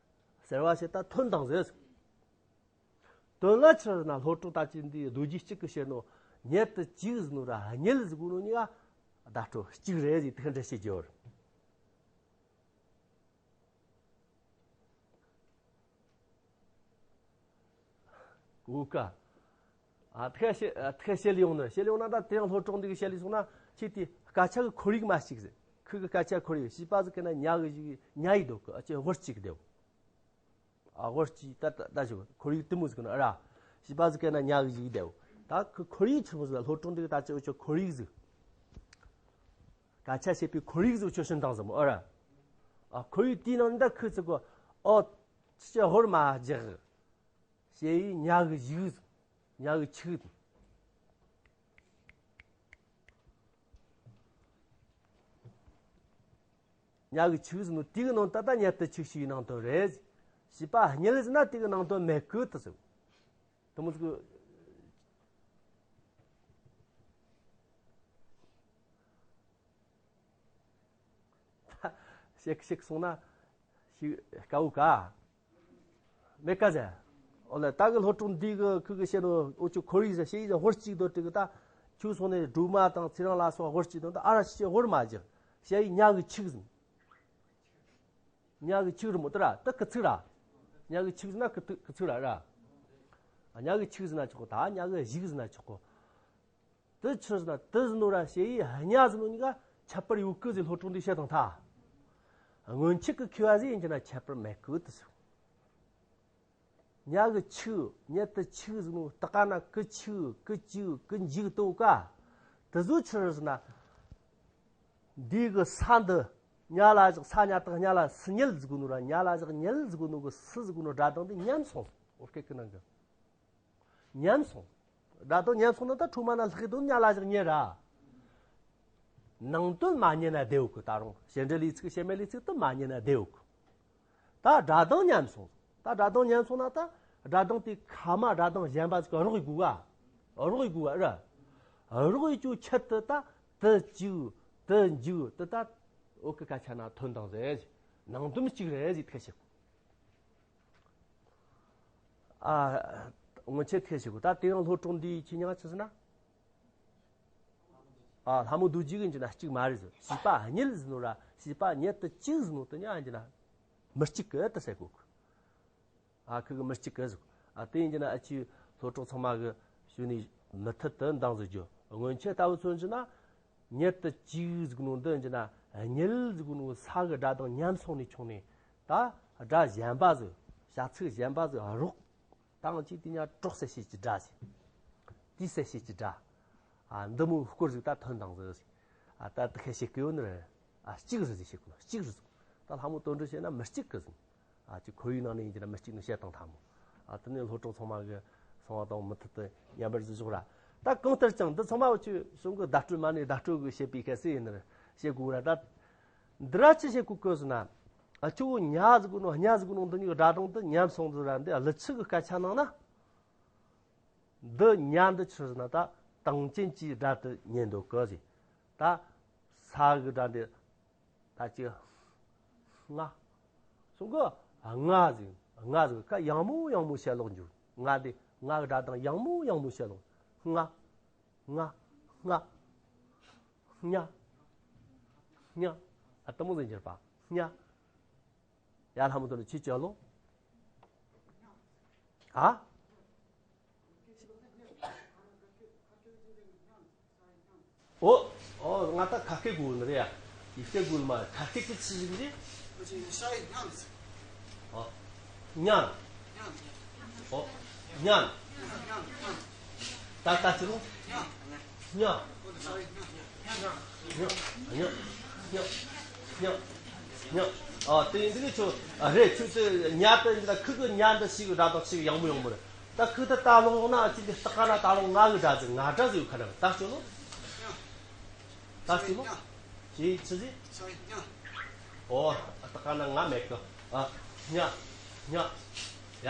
གསལ་བ་ཞིག་ད་ཐོན་བཏང་ཟིག། དོན་ལ་ཆི་ཟེར་ན་སློབ་ཕྲུག་ད་ཅི་འདི་རྡོ་རྗེ་གཅིག་གི་བཤད་ནོ་ཉེར་དུ་གཅིག་ཟེར་ནོ་ར་གཉིས་ཟེར་གོ་ནོ་གཉིས་ཀ་བརྡ་སྤྲོད་གཅིག་རེད་ཟེར་དེ་འདྲ་བཤད་རྒྱུ་རེད། གོ་ག། ཨ་ཐེ་ཤེ་ཨ་ཐེ་ཤེ་ལི་ཡོང་ནི་ཤེ་ལི་ཡོང་ན་ད་དེ་ཡང་སློབ་གྲོགས་འདི་གི་ཤེ་ལི་སོང་ན་ཁྱེད་དེ་སྐད་ཆ་གི་ཁོར་ཡུག་མ་ཞིག་ཟེར། ཁུ་གི་སྐད་ཆ་ཁོར་ཡུག་བྱིས་པ་ཟིག་གི་ན་ཉ་གི་ཞིག་ཉ་ཡི་འདུག་གི། ཨ་ཅེ་ཧོར་གཅིག་དེའོ། ཨ་ཧོར་གཅིག་ད་ད་ད་ཞིག་ཁོར་ཡུག་དེ་མོ་ཟིག་ན་ཨ་ར། བྱིས་པ་ཟིག་གི་ན་ཉ་གི་ཞིག་དེའོ། ད་ཁུ་ཁོར་ཡུག་ཆི་མོ་ཟིག་ལ་སློབ་གྲོགས་འདི་གི་ད་ཅེ་འུ་ཆོ་ཁོར་ཡུག་ཟིག། སྐད་ཆ་བཤད་པའི་ཁོར་ཡུག་ཟིག་འུ་ཆོ་བྱིན་བཏང་ཟིག་མོ་ཨ་ར། ཨ་ཁོར་ཡུག་དེའི་ནང་ནས་ད་ཁུ་ཚིག་གོ། ཨོ་ཅེ་ཧོར་མ་རྒྱག། ཞེས་ཡིས་ཉ་གི་བཞུགས། ཉ་གི་ཆིག། ཉ་གི་ཆིག་ཟེར་ནོ་དེ་གི་ནང་ད་ད་ཉེར་དུ་གཅིག་ཞིག་ནང་དོན་རེད། བྱིས་པ་གཉིས་ཟེར་ན་དེ་གི་ནང་དོན་མེད་གི་དུ་ཟེར། དུ་མོ་ཟིག་ཤེག་ཤེག་སོང་ན་ཤི་དཀའ་བོ་ག། མེད་ཀ་ཟེ། ཨོ་ལེ་ད་གི་སློབ་ཕྲུག་འདི་གི་ཁུ་གི་བཤད་ནོ་འུ་ཆོ་ཁོར་ཡུག་ཟེ་ཤེ་ཡི་ཟེ་ཧོར་གཅིག་དོ་དྲི་གི་ད་ཁྱུ་སོང་ནས་སྒྲོལ་མ་དང་ཚེ་རིང་ལ་སོགས་ཧོར་གཅིག་དོ་ད་ཨ་ར་ཤེ་ཧོར་མ་རྒྱག་ཞེ་ཡི་ཉ་གི་ཆིག་ཟིན། ཉ་གི་ཆིག་རི་མོ་དེ་ར་ད་ཀི་ཚིག་ར། ཉ་གི་ཆིག་ཟིན་ན་ཀི་ཚིག་ཀི་ཚིག་ར་ར། ཉ་གི་ཆིག་ཟིན་ན་ཆོག་གོ། ད་ཉ་གི་བཞུགས་ཟིན་ན་ཆོག་གོ། དེ་ཆི་ཟེར་ན་དེ་ཟེར་ནོ་ར་ཞེ་ཡི་ཉ་ཟེར་ནོ་གཉིས་ཀ་ཁྱད་པར་ཡོད་གི་ཟེར་སློབ་ཕྲུག་འདི་བཤད་དང་ཐ། སྔོན་ཆད་ཀྱི་མཁས་པ་ཟིག་ཡིན་གྱི་ན་ཁྱད་པར་མེད་གི་དེ་ཟེར། ཉ་གི་ཆིག་ཉེར་དུ་གཅིག་ཟེར་ནོ་ད་ག་ན་ཀི་ཆིག་ཀི་གཅིག་ཀི་འཇིག་དོ་ག། དེ་ཟོ་ཆི་ཟེར་ན། འདི་གི་ས་འདི་ཉ་ལ་བཞག་ས་ཉ་བཏགས་སྙ་ལ་སུ་ཉལ་ཟེར་གོ་ནོ་ར་ཉ་ལ་བཞག་ཉལ་ཟེར་གོ་ནོ་གི་སུ་ཟེར་གོ་ནོ་སྒྲ་གདངས་འདི་ཉམས་སོང་། ཨོ་སྐད་ཀྱི་ནང་གི་ཉམས་སོང་། སྒྲ་གདངས་ཉམས་སོང་ན་ད་ཁྲོ་མ་ན་ལྷག་གི་དོན་ཉ་ལ་བཞག་ཉལ་ར། ནང་དོན་མ་ཉན་ན་བདེ་བོ་གི། ད་རུང་བྱེད་འབྲེལ་ལས་ཚིག་བྱེད་མེད་ལས་ཚིག་དུ་མ་ཉན་ན་བདེ་བོ་གི། ད་སྒྲ་གདངས་ཉམས་སོང་། ད་སྒྲ་གདངས་ཉམས་སོང་ན་ད་སྒྲ་གདངས་དེ་ཁ་མ་སྒྲ་གདངས་གཞན་པ་ཟིག་རོགས་ཡི་དགོས་ག། རོགས་ཡི་དགོས་ག་ར། རོགས་ཡི་ཅུ་ཆེད་དུ་ད་དུ་ཅིག་དུ་འཇུག་དུ་ད་འོ་ཀི་ཀ་ཆ་ན་ཐོན་དང་ཟེར། ནང་དོན་གཅིག་རེད་ཟེར་ཐེ་ཞིག་ཨ། སྔོན་ཆད་ཐེ་ཞིག་གོ། ད་དེ་ཡང་སློབ་གྲོགས་འདིའི་ཁྱི་ཉག་ཆི་ཟེར་ན། ཨ་ལྷ་མོ་རྡོ་རྗེ་གི་འཇི་ན་གཅིག་མ་རེད་ཟེར། བྱིས་པ་གཉིས་ཟེར་ནོ་ར་བྱིས་པ་ཉེར་དུ་གཅིག་ཟེར་ནོ་དུ་ཉག་འཇི་ན་མི་གཅིག་གི་དུ་ཟེར་གོ་གི། ཨ་ཁི་གི་མི་གཅིག་གི་ཟེར་གོ། ཨ་དེ་ཡིན་གྱི་ན་ཨ་ཆི་སློབ་གྲོགས་ཚང་མ་གི་ཞུ་ནི་མུ་མཐུད་དུ་འདང་ཟེར་རྒྱུ། སྔོན་ཆད་ལྟ་བུ་ཚོ་འཇི་ན། ཉིད་དུ་གཅིག་ཟིག་ནོ་འདི་ཡིན་གྱི་ན། ཉིད་ཟིག་ནོ་ས་གི་སྒྲ་དང་མཉམ་སོང་ནས་ཆུང་ནས། ད་སྒྲ་གཞན་པ་ཟིག་བྱ་ཚིག་གཞན་པ་ཟིག་རོགས་དང་གཅིག་དེ་ཉ་གྲོགས་གསལ་བྱེད་ཀྱི་སྒྲ་ཟིག་དེའི་གསལ་བྱེད་ཀྱི་སྒྲ། ཨ། འདི་མོའི་སྐོར་ཟིག་ད་ཐོན་དང་ཟིག་ཨ། ད་དེ་ཁ་བཤད་གི་ཡོད་ནི་རེད། ཨ། གཅིག་རེད་ཟེར་བཤད་གི་ཡོད། གཅིག་རེད་ཟེར། ད་ལྷ་མོ་དོན་འགྲེལ་བཤད་ན་མི་གཅིག་གི་ཟིག་ཨ། ཅིག་ཁོར་ཡུག་ནང་ནས་ཡིན་གྱི་ན་མི་གཅིག་ནི་བཤད་དང་ཐ་མོ། ཨ། དེ་ནས་སློབ་གྲོགས་ཚང་མ་གི་སོང་བ་དང་མུ་མཐུད་དུ་ཉམས་པར་བཟོ་ཕྱོགས་ར། ད་གང་ལྟར་ཀྱང་འདི་ཚང་མ་བ་ཆུ་གསུང་གི་བརྡ་སྤྲོད་མ་ནས་བརྡ་སྤྲོད་གི་བཤད་པའི་སྐད་ཟིག་ཡིན་ནི་རེད། བཤད་དགོས་ར། ད་འདི་ར་ཅི་བཤད་དགོས་གི་ཟེར་ན། ཨ། ཁྱོད་ཉ་ཟིག་གི་ནོ་སྙ་ཟིག་གི་ནོ་འདི་གཉིས་ཀྱི་སྒྲ་གདངས་དེ་མཉམ་སོང་ཟིག་ར། འདི་ཀླུ་ཆུ་གི་སྐད་ཆ་ནང་ན། འདི་ཉ་འདི་ཆི་ཟེར་ན་ད་དང་ཅན་གྱི་སྒྲ་དེ་ཉན་འདུག་གི་ཟེར། ད་ས་གི་སྒྲ་འདི་ད་ཅི་ང་སོང་གི། ང་ཟིག་ང་ཟིག་ཁ་ཡང་མོ་ཡང་མོ་བཤད་ལོག་འཇུག་ང་འདི་ང་གི་སྒྲ་དང་ཡང་མོ་ཡང་མོ་བཤད་ལོག་ང་ང་ང་ཉ་ཉ། ཨ། དེ་མོ་ཟིག་འགྱུར་པ་ཉ། ཡ། ལྷ་མོ་དོན་འགྲེལ་ཆི་ཅི་ལོ། ཨ། ཨོ། ཨོ། ང་ད་ཁ་སྐད་གོ་ནི་རེད་ཡ། ཡིག་སྐད་གོ་ནི་མ་རེད། ཁ་སྐད་ཀྱི་ཆི་ཟིག་རེད། ཨོ། ཉ། ཨོ། ཉ། ད་ད་ཅི་ལོ། ཉ། ཉ། ཉ། ཉ། ཉ། ཨ། དེ་ཡིན་དུས་ཁྱོད། ཨ། རེད། ཁྱོད་དེ་ཉ་དེ་ཡིན་ད་ཁུ་གི་ཉ་འདི་ཞིག་སྒྲ་དང་ཞིག་ཡང་མོ་ཡང་མོ་རེད། ད་ཁུ་དེ་ད་ལོང་ན་ཅི་འདི་སྟག་ན་ད་ལོང་ང་གི་སྒྲ་ཟིག་ང་སྒྲ་ཟིག་ཡོད་ཁ་ན་ད་ཅི་ལོ། ད་ཅི་ལོ། ཅི་ཆི་ཟིག་ཨོ། སྟག་ན་ང་མེད་གི། ཨ། ཉ། ཉ། ཡ།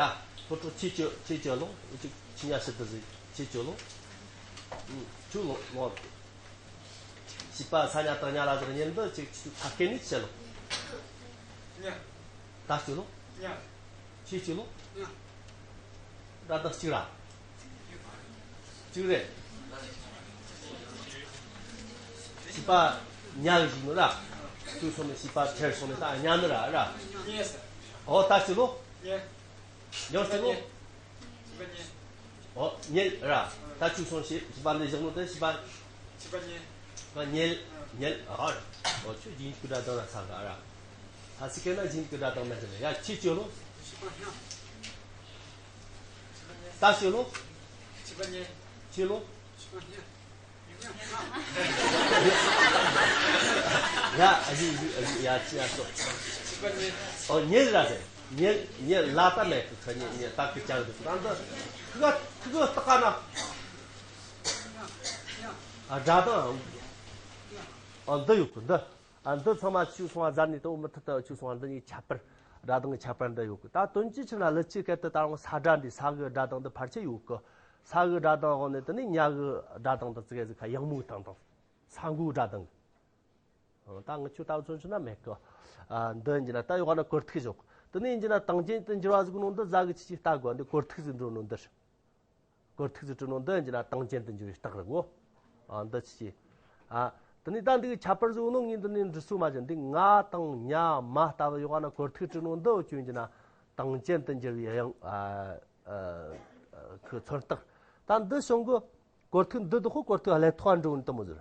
ཁོ་ཁྲོ་ཆི་ཅི་ཆི་ཅི་ལོ། ཅི་ཆི་ཉ་ཤི་དེ་ཟིག་ཆི་ཅི་ལོ། ཨུ། ཆུ་ལོ་ལོ། བྱིས་པ་ས་ཉ་སྟག་ཉ་ལ་ཟེར་ཉན་འདི་ཅིག་ཅིག་ཁ་སྐད་ནི་ཆེ་ལོ། ཉ། ད་ཅི་ལོ། ཉ། ཆི་ཅི་ལོ། ཉ། ད་ད་གཅིག་ར། གཅིག་རེད། བྱིས་པ་ཉ་གི་ཞིག་ནི་ར། ཚུར་སོང་ནས་བྱིས་པ་ཁྱེར་སོང་ནས་ད་ཉ་ནི་ར་ར། ཨོ། ད་ཅི་ལོ། ཉ། ཡང་ཅི་ལོ། ཨོ། ཉལ་ར། ད་ཅུ་སོང་ཞེས་བྱིས་པ་འདི་བཞག་ནོ་དེ་བྱིས་པ། བྱིས་པ་ཉལ། ཨ། ཉལ། ཉལ། ཨ། ཨོ། ཁྱོད་རྒྱན་གྱི་སྒྲ་གདངས་ར་ཚ་ག་ར། ལྷ་སའི་སྐད་ན་རྒྱན་གྱི་སྒྲ་གདངས་མེད་དེ་ལ་ཡ། ཆི་ཅི་ལོ། ད་ཅི་ལོ། ཆི་ལོ། ཡ། ཨ་ཡི་ཡི་ཨ་ཡི་ཡ། ཅི་ཡ་སོ། ཨོ། ཉལ་ར་ཟེར། ཉལ། ཉལ་ལ་ད་མེད་གི། ཁ་ཉལ་ཉལ་ད་གི་ཅང་དུ་ད་འདི་ཁི་ག་ཁི་ག་སྟག་ན། ཨ། སྒྲ་དང་། ཨ། འདི་ཡོད་གི་འདི། ཨ། འདི་ཚང་མ་ཆུ་སོང་བ་ཟ་ནས་དང་མུ་མཐུད་དུ་ཆུ་སོང་བ་འདི་གཉིས་ཁྱད་པར། སྒྲ་དང་གི་ཁྱད་པར་འདི་ཡོད་གི། ད་དོན་གྱི་ཆི་ན་ཀླུ་ཆུའི་སྐད་དུ་ད་རུང་ས་སྒྲ་འདི་ས་གི་སྒྲ་དང་འདི་ཕལ་ཆེར་ཡོད་གི། ས་གི་སྒྲ་དང་འོག་ནས་དེ་ནས་ཉ་གི་སྒྲ་དང་འདི་ཙི་གེ་ཟིག་ཁ་ཡང་མོའི་སྟངས་དང་། ས་མགོའི་སྒྲ་དང་། ཨ། ད་ང་ཆུ་ལྟ་བུ་ཚོན་ཆུ་ན་མེད་གི། ཨ། འདི་ཡིན་གྱི་ན་ད་ཡོད་ན་གོ་ཐིག་ཞོག་དེ་ནས་ཡིན་གྱི་ན་དང་ཅན་དུ་འགྱུར་བ་ཟིག་ནོ་འདི་ཟ་གི་ཆི་ཆི་ལྟ་དགོས། འདི་གོ་ཐིག་ཟིག་འགྲོ་ནོ་འདི་རེད། གོ་ཐིག་ཟིག་བྲིས་ནོ་འདི་ཡིན་གྱི་ན་དང་ཅན་དུ་འགྱུར་བའི་རྟགས་རེད་གོ། ཨ། འདི་ཆི་ཆི། ཨ། དེ་ནས་ད་འདི་གི་ཁྱད་པར་ཟིག་ནོ་ངས་འདི་ནས་འབྲི་སྲོལ་མ་བྱུང་། འདི་ང་དང་ཉ་མ་ལྟ་བུ་ཡོད་ན་གོ་ཐིག་བྲིས་ནོ་འདི་འོ་ཅུ་ཡིན་གྱི་ན་དང་ཅན་དུ་འགྱུར་བའི་ཡང་། ཨ། ཨ། ཁུ་མཚོན་རྟགས། ད་འདི་བྱུང་གི། གོ་ཐིག་འདི་དག་གོ་ཐིག་ཀླད་ཐོག་འགྲོ་ནི་དེ་མོ་ཟིག་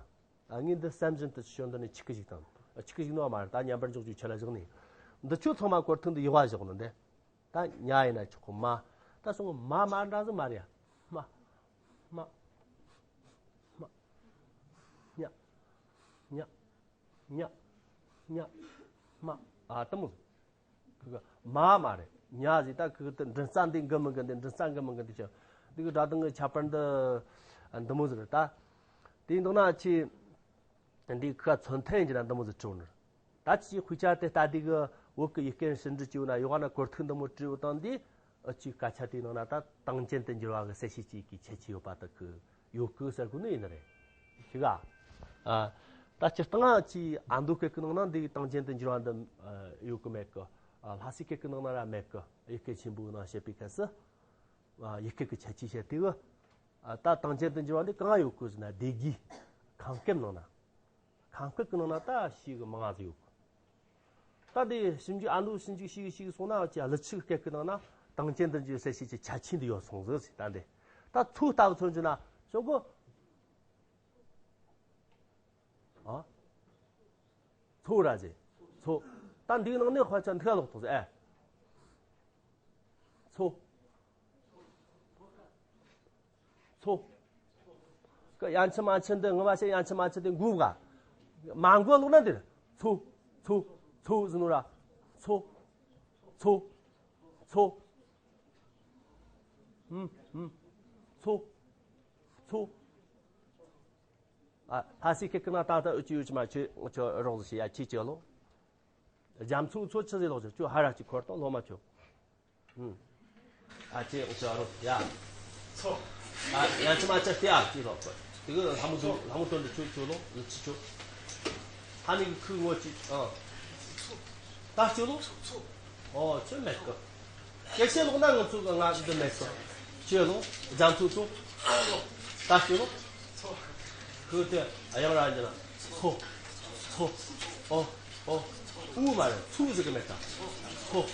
ཨ། ངས་འདི་བསམ་བཞིན་དུ་ཞོན་འདི་ནས་ཆི་གི་ཞིག་དང་། ཆི་གི་ཞིག་ནོ་མ་རེད། ད་ཉམས་པར་འཇོག་རྒྱུའི་ཆེད་ལ་བཞག་ནས། འདི་ཆོ་ཚང་མ་གོ་ཐིག་འདི་ཡོད་བ་བཞག་ནོ་འདི། ད་ཉ་ཡིན་ན་ཆོག་གི། མ། ད་སོང་མ་མ་འདྲ་ཟིག་མ་རེད་ཡ། མ། མ། མ། ཉ། ཉ། ཉ། ཉ། མ། ཨ། དེ་མོ། ཁི་གི་མ་མ་རེད། ཉ་ཟིག་ད་ཁི་གི་དེ་མགྲིན་རྩ་འདི་འགི་མི་འགི་འདི། མགྲིན་རྩ་འགི་མི་འགི་འདི་ཅི། འདི་གི་སྒྲ་གདངས་གི་ཁྱད་པར་འདི་འདི་མོ་ཟིག་རེད་ད། དེ་འདུག་ན་ཆི། འདི་ཁ་མཚོན་ཐད་ཡིན་གྱི་ན་འདི་མོ་ཟིག་བྲིས་ནི། ད་ཅི་དཔེ་ཆ་དེ་ལྟ་དུས་གི་བོད་ཀྱི་ཡི་གེ་ཟིན་བྲིས་བྱས་ན་ཡོད་ན་གོ་ཐིག་འདི་མོ་བྲིས་ཡོད་དང་འདི། ཨ། ཅིག་སྐད་ཆ་དེའི་ནང་ན་ད་དང་ཅན་དུ་འགྱུར་བ་གི་གསལ་བྱེད་ཅིག་གི་ཁྱད་ཆོས་ཡོད་པ་དག་གི་ཡོད་གི་ཟེར་གོ་ནི་ཡིན་ནི་རེད། ཤི་ག་ཨ། ད་སྤྱིར་བཏང་ཅིག་ཨ་མདོ་སྐད་ཀྱི་ནང་ན་འདི་དང་ཅན་དུ་འགྱུར་བ་འདི་ཡོད་གི་མེད་གི། ཨ། ལྷ་སའི་སྐད་ཀྱི་ནང་ན་ར་མེད་གི། ཡི་གེ་ཆེན་པོའི་ནང་བཤད་པའི་སྐབས་སུ། ཨ། ཡི་གེ་གི་ཁྱད་ཆོས་བཤད་དུས་གི། ཨ། ད་དང་ཅན་དུ་འགྱུར་བ་འདི་གང་ཡོད་གི་ཟེར་ན་སྡེ་དགུའི་ཁམས་སྐད་ནང་ན། ཁམས་སྐད་ཀྱི་ནང་ན་ད་ཞེ་གི་མང་ང་ཟིག་ཡོད་གི། ད་དེ་ཞིབ་འཇུག་ཨ་མདོ་ཞིབ་འཇུག་ཞིག་ཞིག་སོང་ན་ཅི་ཀླུ་ཆུ་སྐད་ཀྱི་ནང་ན་དང་ཅན་དུ་འགྱུར་གསལ་བྱེད་ཀྱི་ཁྱད་ཆོས་འདི་ཡོད་སོང་ཟིག་ཟེར། ད་འདི་ད་ཚུར་ལྟ་བུ་མཚོན་རྒྱུ་ན་ཞོག་གི། ཨ། ཚོ་ར་ཟེར། ཚོ། ད་འདིའི་ནང་ནས་དཔེ་ཆ་འདི་ག་ལོག་ཐོག་ཟེར། ཨེ། ཚོ། ཚོ། ཀ་ཡན་ཆད་མན་ཆད་འདི་ངོ་མ་བཤད་ཡན་ཆད་མན་ཆད་འདི་འགོ་བ། མ་འགོ་ལོག་ན་འདིར། ཚོ། ཚོ། ཚོ་ཟེར་ནོ་ར། ཚོ། ཚོ། ཚོ། ཧུམ། ཧུམ། ཚོ། ཚོ། ཨ། ལྷ་སའི་ཁེ་ཁེ་ན་ད་ད་ཨུ་ཅི་ཨུ་ཅི་མ་ཆོས་ཆོས་རོགས་ཟིག་བྱེད་ཡ་ཁྱི་ཅི་ལོ། རྒྱ་མཚོ་ཚོ་ཆི་ཟིག་ལོག་ཆོ་ཆོ་ཧ་ར་ཅི་འཁོར་དང་ལོ་མ་ཆོ། ཨུམ། ཨ་ཅེ་ཨུ་ཅི་ཨ་རོ་ཡ། ཚོ། ཨ་ཡང་ཅི་མ་ཅི་སྟེ་ཨ་ཅི་ལོག་ཁོ། དེ་གི་ལྷ་མོ་དོན་ལྷ་མོ་དོན་དུ་ཆོས་ཆོས་ལོ་ལི་ཆི་ཆོ། ཧ་ནི་གི་ཁུ་ངོ་ཅི་ཨ། ད་ཆོས་ལོ། ཨོ་ཆོས་མེད་གི། སྐད་ཆ་ལོག་ན་ང་ཚོ་གི་ང་འདི་མེད་གི། ཆོས་ལོ། རྒྱ་མཚོ་ཚོ། ད་ཆོས་ལོ། ཁུ་དེ་ཨ་ཡང་ར་ཡིན་ན། ཚོ། ཚོ། ཨོ། ཨོ། ཨུ་མ་རེད། ཚུ་ཟིག་གི་མེད་ད། ཚོ།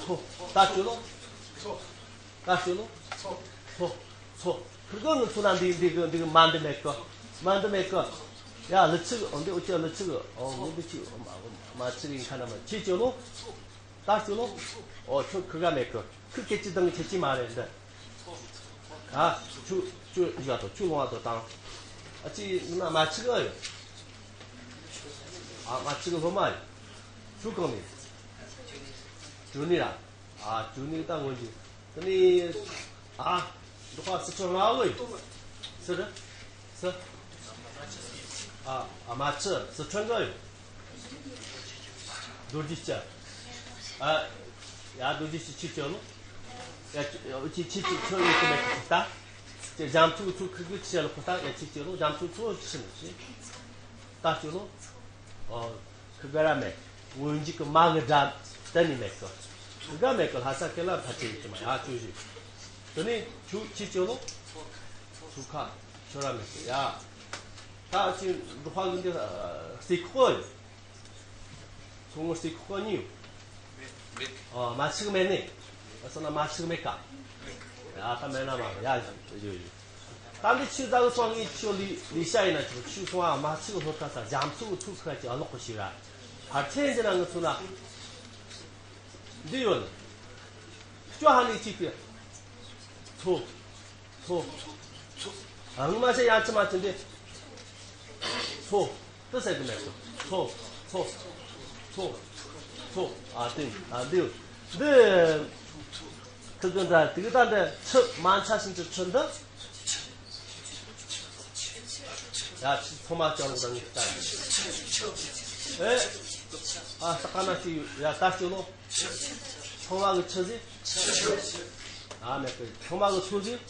ཚོ། ད་ཆོས་ལོ། ད་ཤོད་ལོ། ཚོ། ཚོ། ཁིར་གི་ནི་ཚོ་ན་འདི་འདི་གི་འདི་གི་མ་འདི་མེད་གི། མ་འདི་མེད་གི། ཡ་ལི་ཚིག་འོ་འདི་འུ་ཅག་ལི་ཚིག་ཨོ་ངོ་འདི་ཅི་མ་ཚིག་ཡིན་ཁ་ན་མ་ཁྱི་ཅི་ལོ། ད་ཤོད་ལོ། ཨོ་ཁྱོད་ཁིར་ག་མེད་གི། ཁིར་སྐད་ཅི་དང་ཁྱི་ཅི་མ་རེད་འདི། ཨ། ཆུ་ཆུ་ཡ་དོ་ཆུ་ལོང་བ་དོ་དང་། ཨ་ཅི་ན་མ་ཚིག་ཨ་ཡོད། ཨ་མ་ཚིག་ལོ་མ་ཡོད། ཆུ་གང་ནས། ཆུ་ནི་ར། ཨ་ཅུ་ནི་ད་སྔོན་གྱི། དེ་ནི། ཨ། འདི་ཁ་སི་ཁྲོན་ང་ལོ་ཡིན། སི་རི། སི། ཨ། ཨ་མ་ཆི་སི་ཁྲོན་ག་ཡོད། རྡོ་རྗེ་ལྕགས། ཨ། ཡ་རྡོ་རྗེ་ལྕགས་ཆི་ཆི་ལོ། ཡ་ཆི་ཆི་ཆི་ཆི་ཆི་ཡོད་གི་མེད་གི་ད། ཅི་འཇམ་ཚུགས་ཚུགས་ཁུ་ཁུ་ཆི་ལོ་ཁོ་ད་ཡ་ཆི་ཆི་ལོ་འཇམ་ཚུགས་ཚུགས་ཆི་ནི་ཆི། ད་ཆི་ལོ། ཨོ། ཁི་ག་ར་མེད། སྔོན་འཇུག་གི་མ་གི་སྒྲ་གཏན་ནས་མེད་གི། ཁི་ག་མེད་གི་ལྷ་ས་ཁེ་ལ་ཕ་ཆེ་ཡིན་གི་མ་ཡ་ཅུ་ཞིག་དེ་ནས་ཆུ་ཆི་ཅི་ལོ། ཆུ་ཁ་ཆུ་ར་མེད་གི་ཡ། ད་ཅི་འབྲོག་པ་གི་འདི་རྩེ་ཁོག་ཡོད། ཚོང་རྩེ་ཁོག་གཉིས་ཡོད། ཨ་མ་ཚིག་མེད་ནི། ཨ་སོ་ན་མ་ཚིག་མེད་ཀ་ཡ་ད་མེད་ན་མ་ཡ་ཡོད་ཡོད། ད་འདི་ཆུ་ཟ་གི་སོང་ངས་ཆུ་ལི་ལི་ཤ་ཡིན་ན་ཆུ་ཆུ་སོང་ཨ་མ་ཚིག་ལྷོ་ཁ་ས་རྒྱ་མཚོ་ཚུགས་ཁ་ཅིག་ཨ་ལོག་གི་ཞིག་ར། ཕར་ཚད་འདི་ན་ངི་ཚུ་ན། འདི་ཡོད་ནི། སྐྱོ་ཧ་ནི་གཅིག་གི། ཚོ། ཚོ། ཚོ། ཨ་ངི་མ་ཤེས་ཡ་ཆི་མ་ཆི་འདི། ཚོ། དེ་ཟེར་གི་མེད་གི། ཚོ། ཚོ། ཚོ། ཚོ། ཨ་དེ་ཨ་འདི། འདི། ཁི་ཀི་འདྲ་དེ་གི་ད་འདི་ཆུ་མ་ཆ་ཞིང་ཆུ་ཆུ་འདི། ཡ་ཆི་ཚང་མ་ཅང་རུང་དང་ངི་ལྟ་ཡི། ཨེ། ཨ་ས་ཀ་ན་ཅི་ཡོད་ཡ་ད་ཅི་ལོ། ཚང་མ་གི་ཆུ་ཟིག་ཨ་མེད་གི་ཚང་མ་གི་ཚོ་ཟིག་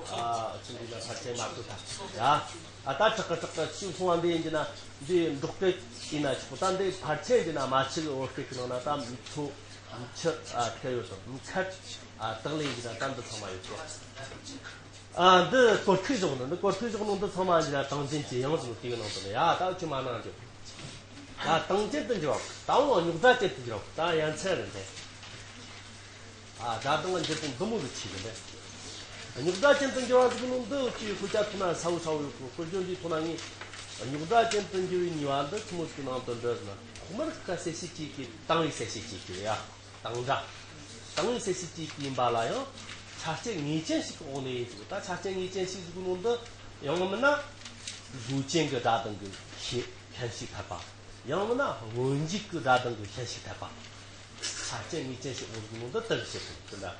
ཨ་ཅི་འདི་ལ་ཕར་ཆེན་མ་ཐུབ་ད། ཡ། ཨ་ད་ཁྲག་ཁྲག་ཁྲག་ཅིག་སོང་བ་འདི་ཡིན་གྱི་ན་འདི་འབྲོག་སྐད་ཡིན་ན་ཆོག་ད་འདི་ཕར་ཆེན་གྱི་ན་མ་ཆི་གི་བོད་སྐད་ཀྱི་ནང་ན་ད་མི་ཚོ་མི་ཆི་ཨ་ཁེ་ཡོད་དང་མི་ཁ་ཨ་དག་ལས་ཡིན་གྱི་ན་ད་འདི་ཚང་མ་ཡོད་ཀྱི། ཨ་འདི་སྐོར་ཐིག་བཞག་ནོ་འདི་སྐོར་ཐིག་བཞག་ནོ་འདི་ཚང་མ་ཡིན་གྱི་ན་དང་ཅན་གྱི་ཡང་ཟིག་དེའི་ནང་དུ་ནི་ཡ་ད་ཅི་མ་གནང་རྒྱུ། ད་དང་ཅན་དུ་འགྱུར་བ་ད་འོང་རྙོག་དྲ་ཅན་དུ་འགྱུར་བ་ད་ཡ་མཚན་རེད་འདི། ཨ་ད་དང་འགྱུར་དང་འདི་མོ་གི་ཆེ་གི་འདི། རྙོག་དྲ་ཅན་དུ་འགྱུར་བ་ཟིག་ནོ་འདི་ཅི་ཡོད་ཁོ་ཅག་ཐུག་ན་ས་བོ་ས་བོ་ཡོད་ཁོ་ཁོ་ཅོ་འདི་ཐུག་ན་ངས་རྙོག་དྲ་ཅན་དུ་འགྱུར་བའི་ནུས་པ་འདི་ཆི་མོ་ཟིག་ནང་དུ་འདྲི་ཟེར་ན་ཐོག་མར་ཁ་གསལ་བཤད་ཅིག་གི་དང་བའི་གསལ་བཤད་ཅིག་གི་ཡ། དང་སྒྲ། དང་བའི་གསལ་བྱེད་ཀྱི་ཡིན་པ་ལ་ཡང་ཆ་རྐྱེན་ངེས་ཅན་ཞིག་གི་འོག་ནས་ཡིན་ཟེར། ད་ཆ་རྐྱེན་ངེས་ཅན་ཞིག་ཟེར་གོ་ནོ་འདི་ཡང་མིན་ན་བཟོ་ཅན་གྱི་སྒྲ་གདངས་ཀྱི་ཤེས་ཤན་ཞིག་འཐད་པ། ཡང་མིན་ན་སྔོན་འཇུག་གི་སྒྲ་གདངས་ཀྱི་ཤན་ཞིག་འཐད་པ། ཆ་རྐྱེན་ངེས་ཅན་ཞིག་འོག་ཟེར་གོ་ནོ་འདི་དེ་གི་བཤད་དགོས་ཀྱི་འདྲ།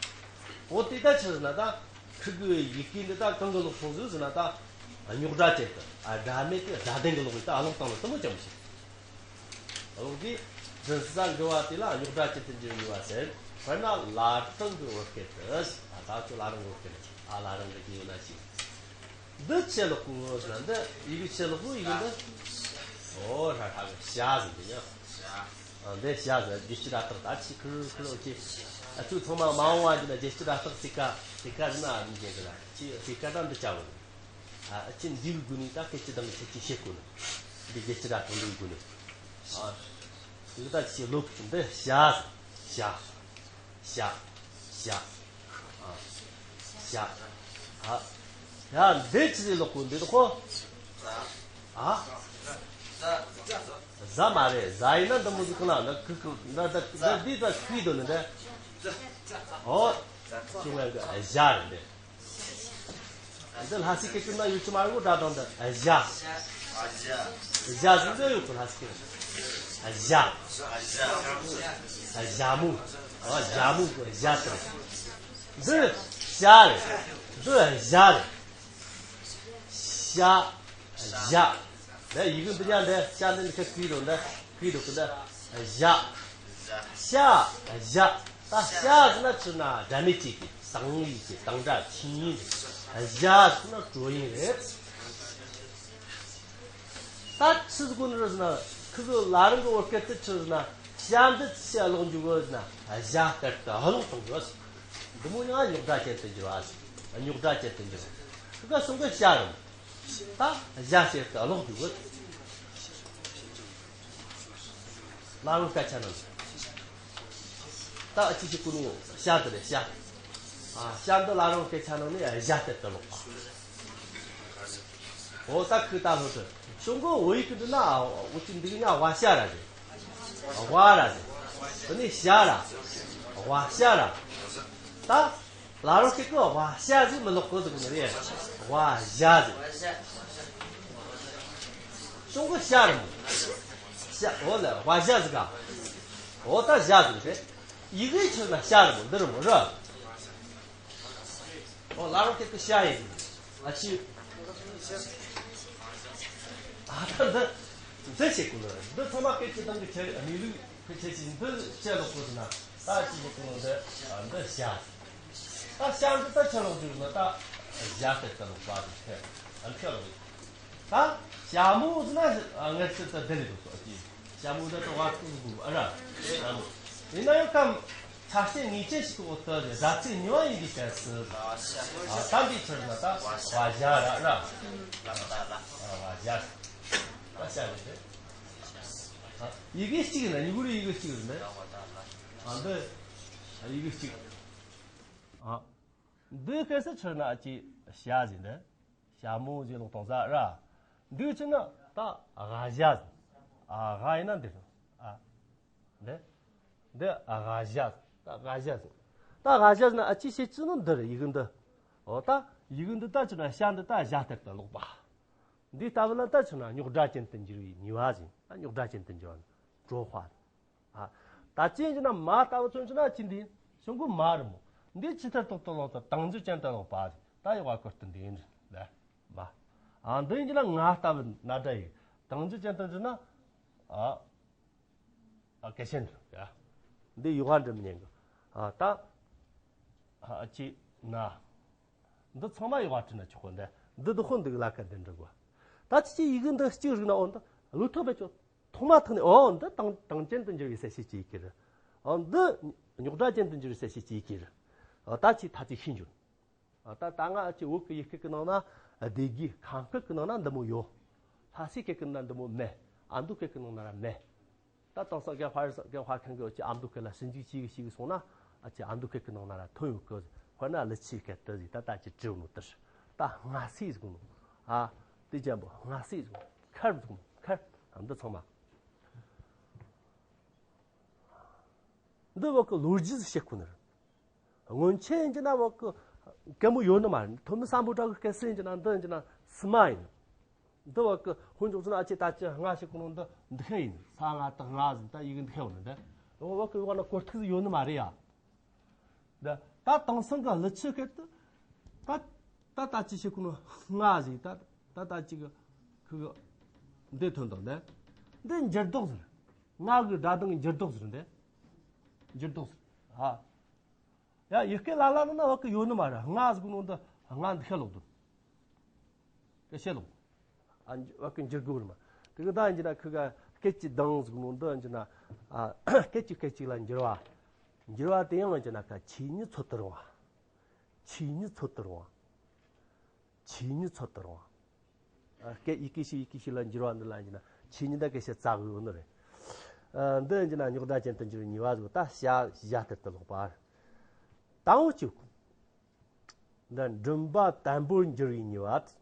འོ་དེ་ལྟར་ཆི་ཟེར་ན་ད་ཁུ་གི་ཡི་གེ་འདི་ད་གང་གི་ལོག་སོང་ཟིག་ཟེར་ན་ད་རྙོག་སྒྲ་ཅན་དུ་ཨ་སྒྲ་མེད་དེ་སྒྲ་ལྡན་གྱི་ལོག་ཡིན་ད་ཨ་ལོག་བཏང་ནས་དེ་མོ་ཅན་མོ་ཞིག་ལོག་གིས་འཛིན་ས་འགྲོ་བ་དེ་ལ་རྙོག་སྒྲ་ཅན་དུ་འགྱུར་ནུས་པ་ཟེར། དཔེར་ན་བླ་བྲང་གི་བོད་སྐད་དུ། ཨ་ད་ཁྱོད་བླ་བྲང་གི་བོད་སྐད་ནས་ཨ་བླ་བྲང་གི་རྒྱུ་ཡོད་ན་ཞིག་འདི་ཆེ་ལོག་གོ་ཟེར་ན་འདི་ཡི་གེ་ཆེ་ལོག་གོ་ཡི་གེ་འདི། ཨོ་ཧྲ་ཧྲ་གི་ཞ་ཟེར་འདི་ཉག་ཨ་འདི་ཞ་ཟེར་རྒྱལ་སྤྱི་སྒྲ་རྟགས་ད་ཆི་ཁུར་ཁུར་ཨོ་ཁྱེད་ཨ་ཚུ་ཚང་མ་མ་འོངས་བ་འདི་ན་རྒྱལ་སྤྱི་སྒྲ་རྟགས་ཚིག་ཀ་ཚིག་ཀ་ཟེར་ན་ཨ་མི་རྒྱལ་གི་ར་ཆི་ཚིག་ཀ་ད་འདི་ཅག་གོ་ཨ་ཅི་འདི་གི་སྒོ་ནས་ད་སྐད་ཅི་དང་ཁྱད་ཆོས་བཤད་དགོས་ནི། འདི་རྒྱལ་སྤྱི་སྒྲ་དང་འདི་གི་སྒོ་ནས། ཨ་འདི་ད་ཅི་ལོ་ཀུ་འདི་ཞ་ཞ་ཞ་ཞ་ཨ་ཞ་ཨ་ཡ་འདི་ཅི་ཟེར་ལོ་ཀུ་འདི་དོ་ཁོ། ཨ། གཟའ་མ་རེད། གཟའ་ཡིན་ན་འདི་མོ་ཟིག་གི་ན་འདི་ཁུ་ཁུ་འདི་འདི་འདི་འདི་འདི་ཁུའི་དོན་ནི་འདི། ཨོ། ཁྱོད་ང་གི་གཞའ་རེད་འདི། འདི་ལྷ་སའི་སྐད་ཀྱི་ན་ཡོད་ཀྱི་མ་རེད་གོ། སྒྲ་གདངས་འདི་གཞའ། གཞའ་ཟིག་འདི་ཡོད་གི་ལྷ་སའི་སྐད། གཞའ། གཞའ་མོ། ཨོ་གཞའ་མོ་གི་གཞའ་དང་། འདི་ཤ་རེད། འདི་གཞའ་རེད། ཤ། གཞའ། འདི་ཡི་གེ་འདི་ཉག་འདི་ཤ་འདི་འདི་ཁ་ཁུའི་དོན་འདི་ཁུའི་དོན་གི་འདི། གཞའ། ཤ། གཞའ། ད་ཤ་ཟེར་ན་ཆི་ན་སྒྲ་མེད་ཅིག་གི་དང་ཡིག་གི་དང་སྒྲ་ཆིངས་ཡིག་གཞའ་ཟེར་ན་ཀྲོ་ཡིག་རེད། ད་ཆི་ཟིག་གོ་ནི་རེད་ཟེར་ན། ཁི་ཟིག་ལ་རང་གི་བོད་སྐད་དུ་ཆི་ཟེར་ན། ཤ་འདི་ཆི་ལོག་འཇུག་གོ་ཟེར་ན། གཞའ་ལྟར་དུ་ལོག་གཏོང་དགོས། འདི་མོ་ཡང་རྙོག་སྒྲ་ཅན་དུ་འགྱུར་བ། རྙོག་སྒྲ་ཅན་དུ་འགྱུར། ཁི་ག་སོང་གི་ཤ་རེད་མོ། ད་གཞའ་ཟེར་དུ་ལོག་འཇུག་གོ། ལ་རང་སྐད་ཆ་ནང་། ད་ཨ་ཅི་ཞིག་ཀུན་ཤ་དེ་རེད་ཤ། ཨ་ཤ་འདི་ལ་རང་སྐད་ཆ་ནང་ནས་གཞའ་ལྟར་དུ་ལོག་པ། འོ་ད་ཁུ་ད་ལྷོ་དུ་ཤོང་གོ་འོ་ཡིག་གི་འདི་ན་འོ་ཅི་འདི་གི་ཉ་བ་ཤ་ར་རེད། བ་ར་རེད། དེ་ནས་ཤ་ར། བ་ཤ་ར། ད་ལ་རང་སྐད་གི་བ་ཤ་ཟིག་མི་ལོག་གི་ཟིག་ནི་རེད། བ་ཞ་ཟིག་ཤོང་གི་ཤ་རེད་མོ། ཤ་འོ་ལ་བ་ཞ་ཟིག་ག་འོ་ད་ཞ་ཟིག་རེད། ཡི་གེ་ཆི་ན་ཤ་རེད་མོ། འདི་རེད་མོ་ར། འོ་ལ་རང་སྐད་གི་ཤ་ཡིན། ཨ་ཅི། ཨ་ད་འདི། འདི་བྱེད་དགོས་ལ། འདི་ཚང་མ་སྐད་ཀྱི་སྟེང་གི་ཁྱེར་གནས་ལུགས་ཀྱི་ཁྱེར་ཞིག་འདི་བྱེད་ལོག་དགོས་ན། ད་ཅི་བྱེད་དགོས་ལ་འདི། ཨ་འདི་ཤ། ད་ཤ་འདི་ད་ཆ་ལོག་འཇུག་ན་ད། ཞ་སྟེ་ད་ལོག་པ་འདི་ཁྱེར། ཨ་ཁྱེར་ལོག་ད་ཞྭ་མོ་ཟེར་ན་ངར་ཚུལ་དུ་བདེ་ལེ་འདུག་སོ་ཅི། ཞྭ་མོ་འདི་དུ་བ་ཀུ་གུ་ཨ་ར། ཞྭ་མོ། ཡིན་ན་ཡང་ཀམ། ཆ་རྐྱེན་ངེས་ཅན་ཞིག་གི་འོག་ཏུ་སྒྲ་ཚིག་གཉིས་པ་ཡིན་པའི་སྐབས་སུ། ཨ་དམ་པའི་ཕྱིར་ན་ད་བ་ཞ་ར་ར། ཨ་བ་ཞ། ད་ཞ་རེད་དེ། ཨ་ཡི་གེ་གཅིག་ཡིན་ན་ཉི་གུ་རེ་ཡི་གེ་གཅིག་རེད་དེ། ཨ་འདི། ཡི་གེ་གཅིག་ཨ་འདི་སྐབས་སུ་ཕྱིར་ན་ཨ་ཅི་ཞ་ཟིན་དེ། ཞྭ་མོ་ཟེར་ལོག་གཏོང་ས་ར། འདི་ཆི་ན་ད་ག་ཞ་ཟེར། ཨ་ག་ཡིན་ན་འདི་རེད། ཨ་འདི། འདི་ག་ཞ་ཟེར། ད་ག་ཞ་ཟེར། ད་ག་ཞ་ཟེར་ན་ཨ་ཅི་བྱེད་ཅི་ནོ་འདི་རེད་ཡི་གེ་འདི། འོ་ད་ཡི་གེ་འདི་ད་ཆི་ན་ཤ་འདི་ད་ཞ་ལྟར་དུ་ལོག་པ། འདི་ལྟ་བུ་ན་ད་ཆི་ན་རྙོག་སྒྲ་ཅན་དུ་འགྱུར་བའི་ནུས་པ་ཟིན། ད་རྙོག་སྒྲ་ཅན་དུ་འགྱུར་བ་ནི་ཀྲོ་ཧྭ། ཨ། ད་ཅི་ཡིན་ན་མ་ལྟ་བུ་མཚོན་ཆ་ན་ཅི་འདི། གཞུང་གི་མ་རེད་མོ། འདི་ཇི་ལྟར་རྟག་ཏུ་ལོག་ཏུ་དང་འཇུག་ཅན་དུ་ལོག་པ་རེད། ད་ཡོག་པ་སྐོར་དུ་འདི་ཡིན་རེད། མ། ཨ་འདི་ཡིན་ན་ང་ལྟ་བུ་ན་སྒྲ་ཡིན། དང་འཇུག་ཅན་དུ་འཇུག་ན། ཨ། ཨ་སྐད་ཆེན་རེད། འདི་ཡོག་པ་འདྲི་མི་ཉན་གི། ཨ་ད། ཨ་ཅི་ན། འདི་ཚང་མ་ཡོག་པ་བྲིས་ན་ཆོག་གི་འདི། འདི་དུ་ཧོན་འདི་གི་ལ་ཀ་འདི་འདྲི་དགོས། ད་ཅི་ཅི་ཡི་གེ་འདི་གཅིག་རིག་ན་འོ་འདི་བློ་ཐོག་བེད་ཆོག་ཐོག་མ་ཐག་ནས་འོ་འདི་དང་དང་ཅན་དུ་འགྱུར་བའི་གསལ་བྱེད་ཀྱི་ཡི་གེ་རེད། འོ་འདི་རྙོག་སྒྲ་ཅན་དུ་འགྱུར་བའི་གསལ་བྱེད་ཀྱི་ཡི་གེ་རེད། འོ་ད་ཅི་ཐ་ཅི་ཤེས་འགྱུར། འོ་ད་ད་ང་ཨ་ཅི་བོད་ཀྱི་ཡི་གེ་གི་ནང་ན་སྡེ་དགེ་ཁམས་སྐད་གི་ནང་ན་འདི་མོ་ཡོད། ལྷ་སའི་སྐད་གི་ནང་ན་འདི་མོ་མེད། ཨ་མདོ་སྐད་གི་ནང་ན་ར་མེད། ད་དེང་སང་རྒན་དཔའ་རིས་རྒན་དཔའ་མཁན་གི་ཨ་ཅི་ཨ་མདོ་སྐད་ལ་ཞིབ་འཇུག་བྱེད་གི་བྱེད་གི་སོང་ན་ཨ་ཅི་ཨ་མདོ་སྐད་གི་ནང་ན་ར་ཐོན་ཡོད་གི། དཔེར་ན་ཀླུ་ཆུའི་སྐད་དུ་ཟིག་ད་ད་ཅི་བྲིས་ནོ་དེར། ད་སྔ་སེ་ཟིག་ནོ། ཨ། དེ་ཅན་པོ་སྔ་སེ་ཟིག་ནོ། ཁར་ཟིག་ནོ། ཁར། ཨ་འདི་ཚང་མ། འདི་བོད་ཀྱི་ལོ་རྒྱུས་ཟིག་བཤད་ཁོ་ནི་རེད། སྔོན་ཆད་ཡིན་གྱི་ན་བོད་ཀྱི་སྐད་མོ་ཡོད་ནི་མ་རེད། ཐོན་མི་སམ་བྷོ་ཊ་གི་སྐད་སྲིད་ཡིན་གྱི་ན་འདི་ཡིན་གྱི་ན་སི་མ་ཡིན། འདི་བོད་ཀྱི་ཧོན་ཅོག་ཚོ་ན་ཨ་ཅེ་ད་ཅི་སྔ་ཞིག་གོ་ནོ་འདི་འདི་ཁ་ཡིན། ས་ང་ད་སྔ་ཟིན་ད་ཡི་གེ་འདི་ཁ་ཡོད་ནི་འདི། འོ་བོད་ཀྱི་ཡོད་ན་གོ་ཐིག་ཟིག་ཡོད་ནི་མ་རེད་ཡ། འདི་ད་དེང་སང་གི་ཀླུ་ཆུ་སྐད་དུ་ད་ད་ད་ཅི་ཞིག་གོ་ནོ་སྔ་ཟིག་ད་ད་ད་ཅི་གི་ཁུ་གི་འདི་ཐོན་དང་འདི། འདི་འགྱུར་ལྡོག་ཟེར། སྔ་གི་སྒྲ་གདངས་འགྱུར་ལྡོག་ཟེར་འདི། འགྱུར་ལྡོག་ཟེར། ཧ། ཡ་ཡི་གེ་ལ་ལ་ན་ན་བ་གི་ཡོད་ནི་མ་རེད། སྔ་ཟིག་ནོ་འདི་སྔ་འདི་ཤ་ལོག་འདུག་སྐད་ཤ་ལོག་ཨ་བ་གི་འགྱུར་དགོས་རེད་མ། དེ་གི་ད་འཇི་ན་ཁི་ག་སྐད་ཀྱི་གདངས་ཟིག་ནོ་འདི་འཇི་ན་ཨ་སྐད་ཀྱི་སྐད་ཅིག་ལ་འགྱུར་བ། འགྱུར་བ་དེ་ཡང་འཇི་ན་ཁ་ཆོས་ཉིད་འཚོལ་དུ་རུང་བ། ཆོས་ཉིད་འཚོལ་དུ་རུང་བ། ཆོས་ཉིད་འཚོལ་དུ་རུང་བ། ཨ་སྐད་ཡི་གེ་ཞིག་ཡི་གེ་ཞིག་ལ་འགྱུར་བ་འདི་ལ་འཇི་ན་ཆོས་ཉིད་ད་སྐད་ཤ་ཙག་གི་ཡོད་ནི་རེད། ཨ་འདི་འཇི་ན་རྙོག་སྒྲ་ཅན་དུ་འགྱུར་བའི་ནུས་པ་ཟིག་ད་ཤ་ཞ་ལྟར་དུ་ལོག་པ། དང་པོ་གཅིག་འདི་མགྲིན་པ་དམ་པོར་འགྱུར་བའི་ནུས་པ།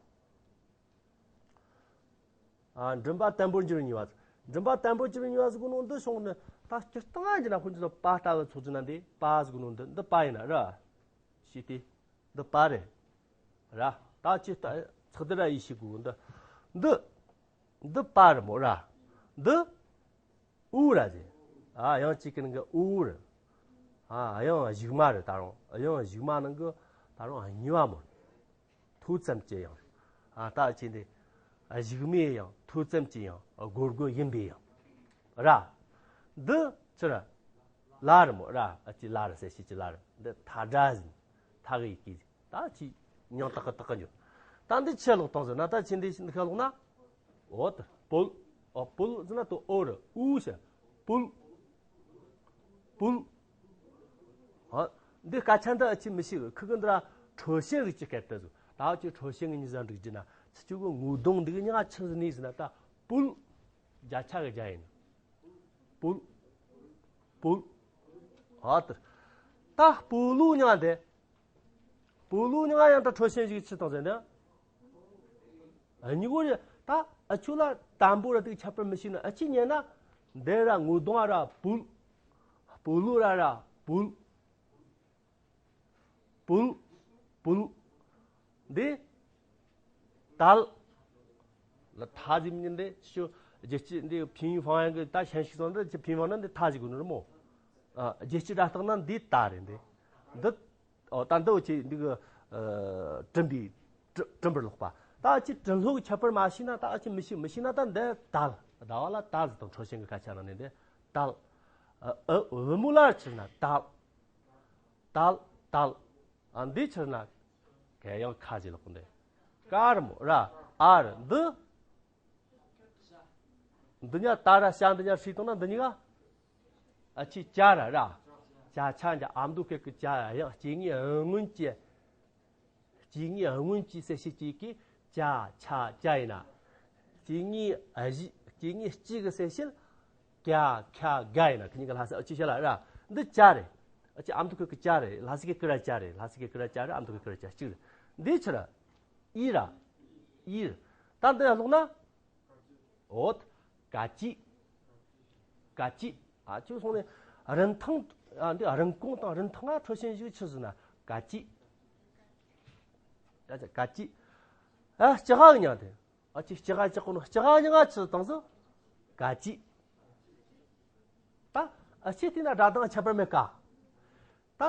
ཨ། མགྲིན་པ་དམ་པོར་འགྱུར་བའི་ནུས་པ། མགྲིན་པ་དམ་པོར་འགྱུར་བའི་ནུས་པ་ཟེར་གོ་ནོ་འདི་སོང་ནི་ད་སྤྱིར་བཏང་ང་འགྱུར་ན་ཁོ་ཚོ་པ་ལྟ་བུ་ཚོགས་ཀྱི་ན་འདི་པ་ཟེར་གོ་ནོ་འདི་འདི་པ་ཡིན་ན་ར། ཤེས་ཏེ། འདི་པ་རེད། ར། ད་ཅི་ལྟ་ཚགས་འདི་ར་ཡིས་ཤེས་དགོས་འདི། འདི། འདི་པ་རེད་མོ་ར། འདི། ཨུ་ར་ཟེར། ཨ། དབྱངས་གཅིག་གི་ནང་གི་ཨུ་རེད། ཨ། དབྱངས་གཞུག་མ་རེད་ད་རུང་། དབྱངས་གཞུག་མ་ནང་གི་ད་རུང་གཉིས་པ་མོ་རེད། ཐོ་ཙམ་གྱི་དབྱངས་རེད། ཨ། ད་ཅི་འདི། གཞུག་མའི་དབྱངས། ཐོ་ཙམ་གྱི་དབྱངས། སྒོར་སྒོར་ཡིན་པའི་དབྱངས་ར། འདི་ཕྱིར། ལ་རེད་མོ་ར། ཨ། ཅི་ལ་རེད་ཟེར། ཤེས་ཀྱི་ལ་རེད། འདི་ཐ་སྒྲ་ཟིན། ཐ་གི་ཡི་གེ་ཟིན། ད་ཅི་མྱང་ཏག་གི་ཏག་གི་འགྱུར། ད་འདི་ཆི་ལོག་བཏང་ཟེར་ན། ད་ཅི་འདི་ཤི་འདི་ཁ་ལོག་ན། འོ་ད་པུལ། ཨོ། པུལ་ཟེར་ན་ཏོ་ཨོ་རེད། ཨུ་ཤ། པུལ། པུལ། ཨ། འདི་སྐད་ཆ་འདི་ཨ་ཅི་མི་ཤེས་གི། ཁི་གི་འདི་ར་འཕྲོད་བྱེད་རིགས་ཀྱི་སྐད་དུ་ཟེར། ད་ཨ་ཅི་འཕྲོད་བྱེད་ངི་ཉི་ཟ་འགྲིག་རྒྱུ་ན་ཚི་ཆུ་གི་ངོ་གདོང་འདི་གི་ཉག་ཆི་ཟིན་ནི་ཟེར་ན། ད་པུལ། བརྒྱ་ཆ་གི་བརྒྱ་ཡིན། པུལ། པུལ། ཨ་ད། ད་པུ་ལུ་ཉག་འདི། པུ་ལུ་ཉག་ཡང་ད་འཕྲོད་བྱེད་ཞིག་ཆི་དང་ཟེར་ན། ཨ། གཉིས་པོ་རེད། ད་ཨ་ཆུ་ལ་དམ་པོ་ར་དེ་ཁྱད་པར་མི་ཤེས་ན། ཨ་ཅི་ཉན་ན། འདི་ར་ངོ་གདོང་ཨ་ར་པུལ། པུ་ལུ་ར་ར་པུལ། པུལ། པུལ། འདི། དལ། ལ་ཐ་ཟིག་མིན་འདི་ཤོ། རྒྱལ་སྤྱི་འདི་ཕིན་ཡུ་ཧྥང་ཡང་གི་ད་ཤན་ཤིག་སོང་འདི་ཅི་ཕིན་ཧྥང་ན་འདི་ཐ་ཟིག་གོ་ནོ་རེད་མོ། ཨ། རྒྱལ་སྤྱི་སྒྲ་རྟགས་ན་འདི་ད་རེད་འདི། འདི། ཨོ། ད་འདི་འུ་ཅི་འདི་གི། ཨ། དྲིན་པའི། དྲི། དྲིན་པར་ལོག་པ། ད་ཅི་དྲིན་ལོག་ཁྱད་པར་མ་ཤེས་ན། ད་ཅི་མི་ཤེས། མི་ཤེས་ན་ད་འདི་དལ། ཟླ་བ་ལ་དལ་ཟེར་དང་འཕྲོད་བྱེད་གི་སྐད་ཆ་ནང་ནས་འདི་དལ། ཨ། ཨ། བུ་མོ་ལ་ཕྱིར་ན་དལ། དལ། དལ། ཨ། འདི་ཕྱིར་ན། ག་ཡང་ཁ་ཟེར་ལོག་འདི། ཀ་རེད་མོ་ར། ཨ་རེད། འདི། འདི་ཉག་ད་ར་ཤ་འདི་ཉག་ཧྲིལ་བཏང་ན་འདི་གཉིས་ཀ། ཨ་ཅི་ཅ་ར་ར། ཅ་ཆ་འཇ་ཨ་མདོ་ཁེ་གི་ཅ། ཡང་སྐྱེ་དངོས་ཨ་སྔོན་གྱི། སྐྱེ་དངོས་ཨ་སྔོན་གྱི་གསལ་བྱེད་ཅིག་གི་ཅ་ཆ་ཅ་ཡིན་ན། སྐྱེ་དངོས་ཨ་གཞི། སྐྱེ་དངོས་གཅིག་གི་གསལ་བྱེད། ཀ་ཁ་ག་ཡིན་ན། ཁི་གཉིས་ཀ་ལྷ་ས་ཨ་ཅི་བྱ་ལ་ར། འདི་ཅ་རེད། ཨ་ཅི་ཨ་མདོ་ཁེ་གི་ཅ་རེད། ལྷ་ས་ཁེ་གི་ར་ཅ་རེད། ལྷ་ས་ཁེ་གི་ར་ཅ་རེད། ཨ་མདོ་ཁེ་གི་ར་ཅ་གཅིག་རེད། འདི་ཕྱིར། ཨི་ར། ཨི་ར། ད་འདི་ལ་ལོག་ན། འོ། ཀ་ཅི། ཀ་ཅི། ཨ་ཅོ་སོང་ནས་རིན་ཐང་། ཨ། འདི་རིན་གོང་དང་རིན་ཐང་ང་འཕྲོད་བྱེད་ཞིག་ཆི་ཟེར་ན་ཀ་ཅི། ཀ་ཅི། ཀ་ཅི། ཨ། ལྕགས་ཨ་གི་མྱིང་དེ། ཨ་ཅི་ལྕགས་ཨ་ཅག་གོ་ནོ་ལྕགས་ཨ་གི་མྱིང་ང་ཆི་ཟེར་དང་ཟེར། ཀ་ཅི། ད་ཨ་ཅི་དེ་ན་སྒྲ་གདངས་ཁྱད་པར་མེད་ཀ། ད་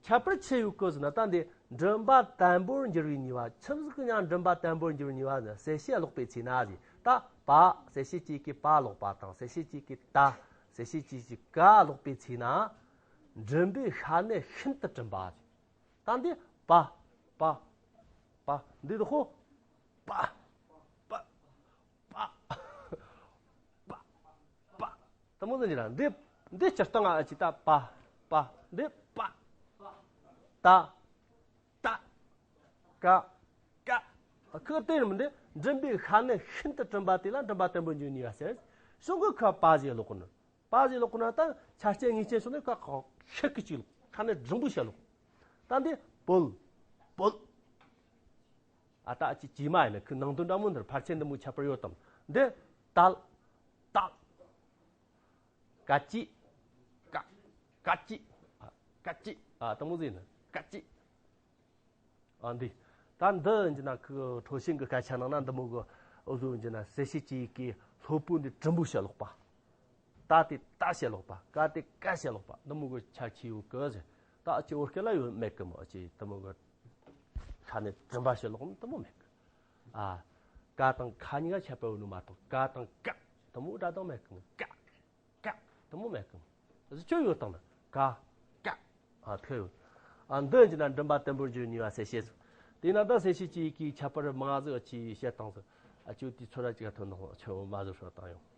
ཁྱད་པར་ཆི་ཡོད་གི་ཟེར་ན། ད་འདི་མགྲིན་པ་དམ་པོར་འགྱུར་བའི་ནུས་པ། ཆི་ཟིག་གི་ཡང་མགྲིན་པ་དམ་པོར་འགྱུར་བའི་ནུས་པ་ཟེར། གསལ་བྱེད་ཀློག་པའི་ཚེ་ན་ཟེར། ད་པ། གསལ་བྱེད་ཅིག་གི་པ་ཀློག་པ་དང་། གསལ་བྱེད་ཅིག་གི་ད། གསལ་བྱེད་ཅིག་གི་ཀ་ཀློག་པའི་ཚེ་ན། མགྲིན་པའི་ཤ་གནད་ཤིན་ཏུ་གྲིམ་པ་ཟེར། ད་འདི་པ། པ། པ། འདི་དུ་ཧོ། པ། པ། པ། པ། པ། དེ་མོ་ཟིག་ཡིན་ན་འདི། འདི་སྤྱིར་བཏང་ང་ཅི་ད་པ། པ། འདི་པ། ད། ད། ཀ། ཀ། ཁི་དེ་རིམ་འདི་མགྲིན་པའི་ཤ་གནད་ཤིན་ཏུ་གྲིམ་པ་དེ་ལ་མགྲིན་པ་དམ་པོར་འགྱུར་ནུས་པ་ཟེར། གཞུག་གི་ཁ་པ་ཟེར་ཀློག་གོ་ནི། པ་ཟེར་ཀློག་གོ་ན་ད་ཆ་རྐྱེན་ངེས་ཅན་སོང་ནས་ཁ་ཁ་ཤེད་ཀི་ཅིག་ཀློག་ཁ་ནས་འགྲིམ་པོ་བྱས་ཀློག་ད་འདི་པོལ། པོལ། ཨ་ད་ཨ་ཅི་ཅི་མ་ཡིན་ན་ཁི་ནང་དོན་འདྲ་མོ་འདིར་ཕལ་ཆེར་འདི་མོ་ཁྱད་པར་ཡོད་དམ། འདི་དལ། དལ། ཀ་ཅི། ཀ། ཀ་ཅི། ཨ། ཀ་ཅི། ཨ། དེ་མོ་ཟིག་ཡིན་ན་ཀ་ཅི། ཨ། འདི། ད་འདི་ཡིན་ན་ཁི་འཕྲོད་བྱེད་གི་སྐད་ཆ་ནང་ན་འདི་མོ་གི་འུ་ཟོ་ཡིན་ན་གསལ་བྱེད་ཅིག་གི་ལྷོད་པོ་འདི་གྲིམ་པོ་བྱས་ཀློག་པ། ད་དེ་ད་བྱས་ཀློག་པ། ཀ་དེ་ཀ་བྱས་ཀློག་པ། འདི་མོ་གི་ཆ་ཅི་ཡོད་གི་ཟེར། ད་ཨ་ཅི་བོད་སྐད་ལ་ཡོད་མེད་གི་མོ། ཨ་ཅི་འདི་མོ་གི་ཁ་ནས་གྲིམ་པ་བྱས་ཀློག་ནི་འདི་མོ་མེད་གི། ཨ། ཀ་དང་ཁ་གཉིས་ཀ་ཁྱད་པར་ཡོད་ནི་མ་གཏོགས་ཀ་དང་ཀ་འདི་མོ་སྒྲ་གདངས་མེད་གི་མོ། ཀ། ཀ། དེ་མོ་མེད་གི། གཟི་ཁྱོད་ཡོད་དང་ན་ཀ། ཀ། ཨ། ཐོས་ཡོད། ཨ། འདི་ཡིན་ན་མགྲིན་པ་དམ་པོར་འགྱུར་ནུས་པ་གསལ་བྱེད་ཟེར། དེས་ན་ད་གསལ་བྱེད་ཅིག་གི་ཁྱད་པར་མང་ཟིག་ཅིག་བཤད་དང་ཟེར། ཨ་ཅོ་དེ་ཚོ་ར་ཅིག་ཐོན་དང་ཆོ་མ་ཟེར་ཧྲོ་བཏང་ཡོང་།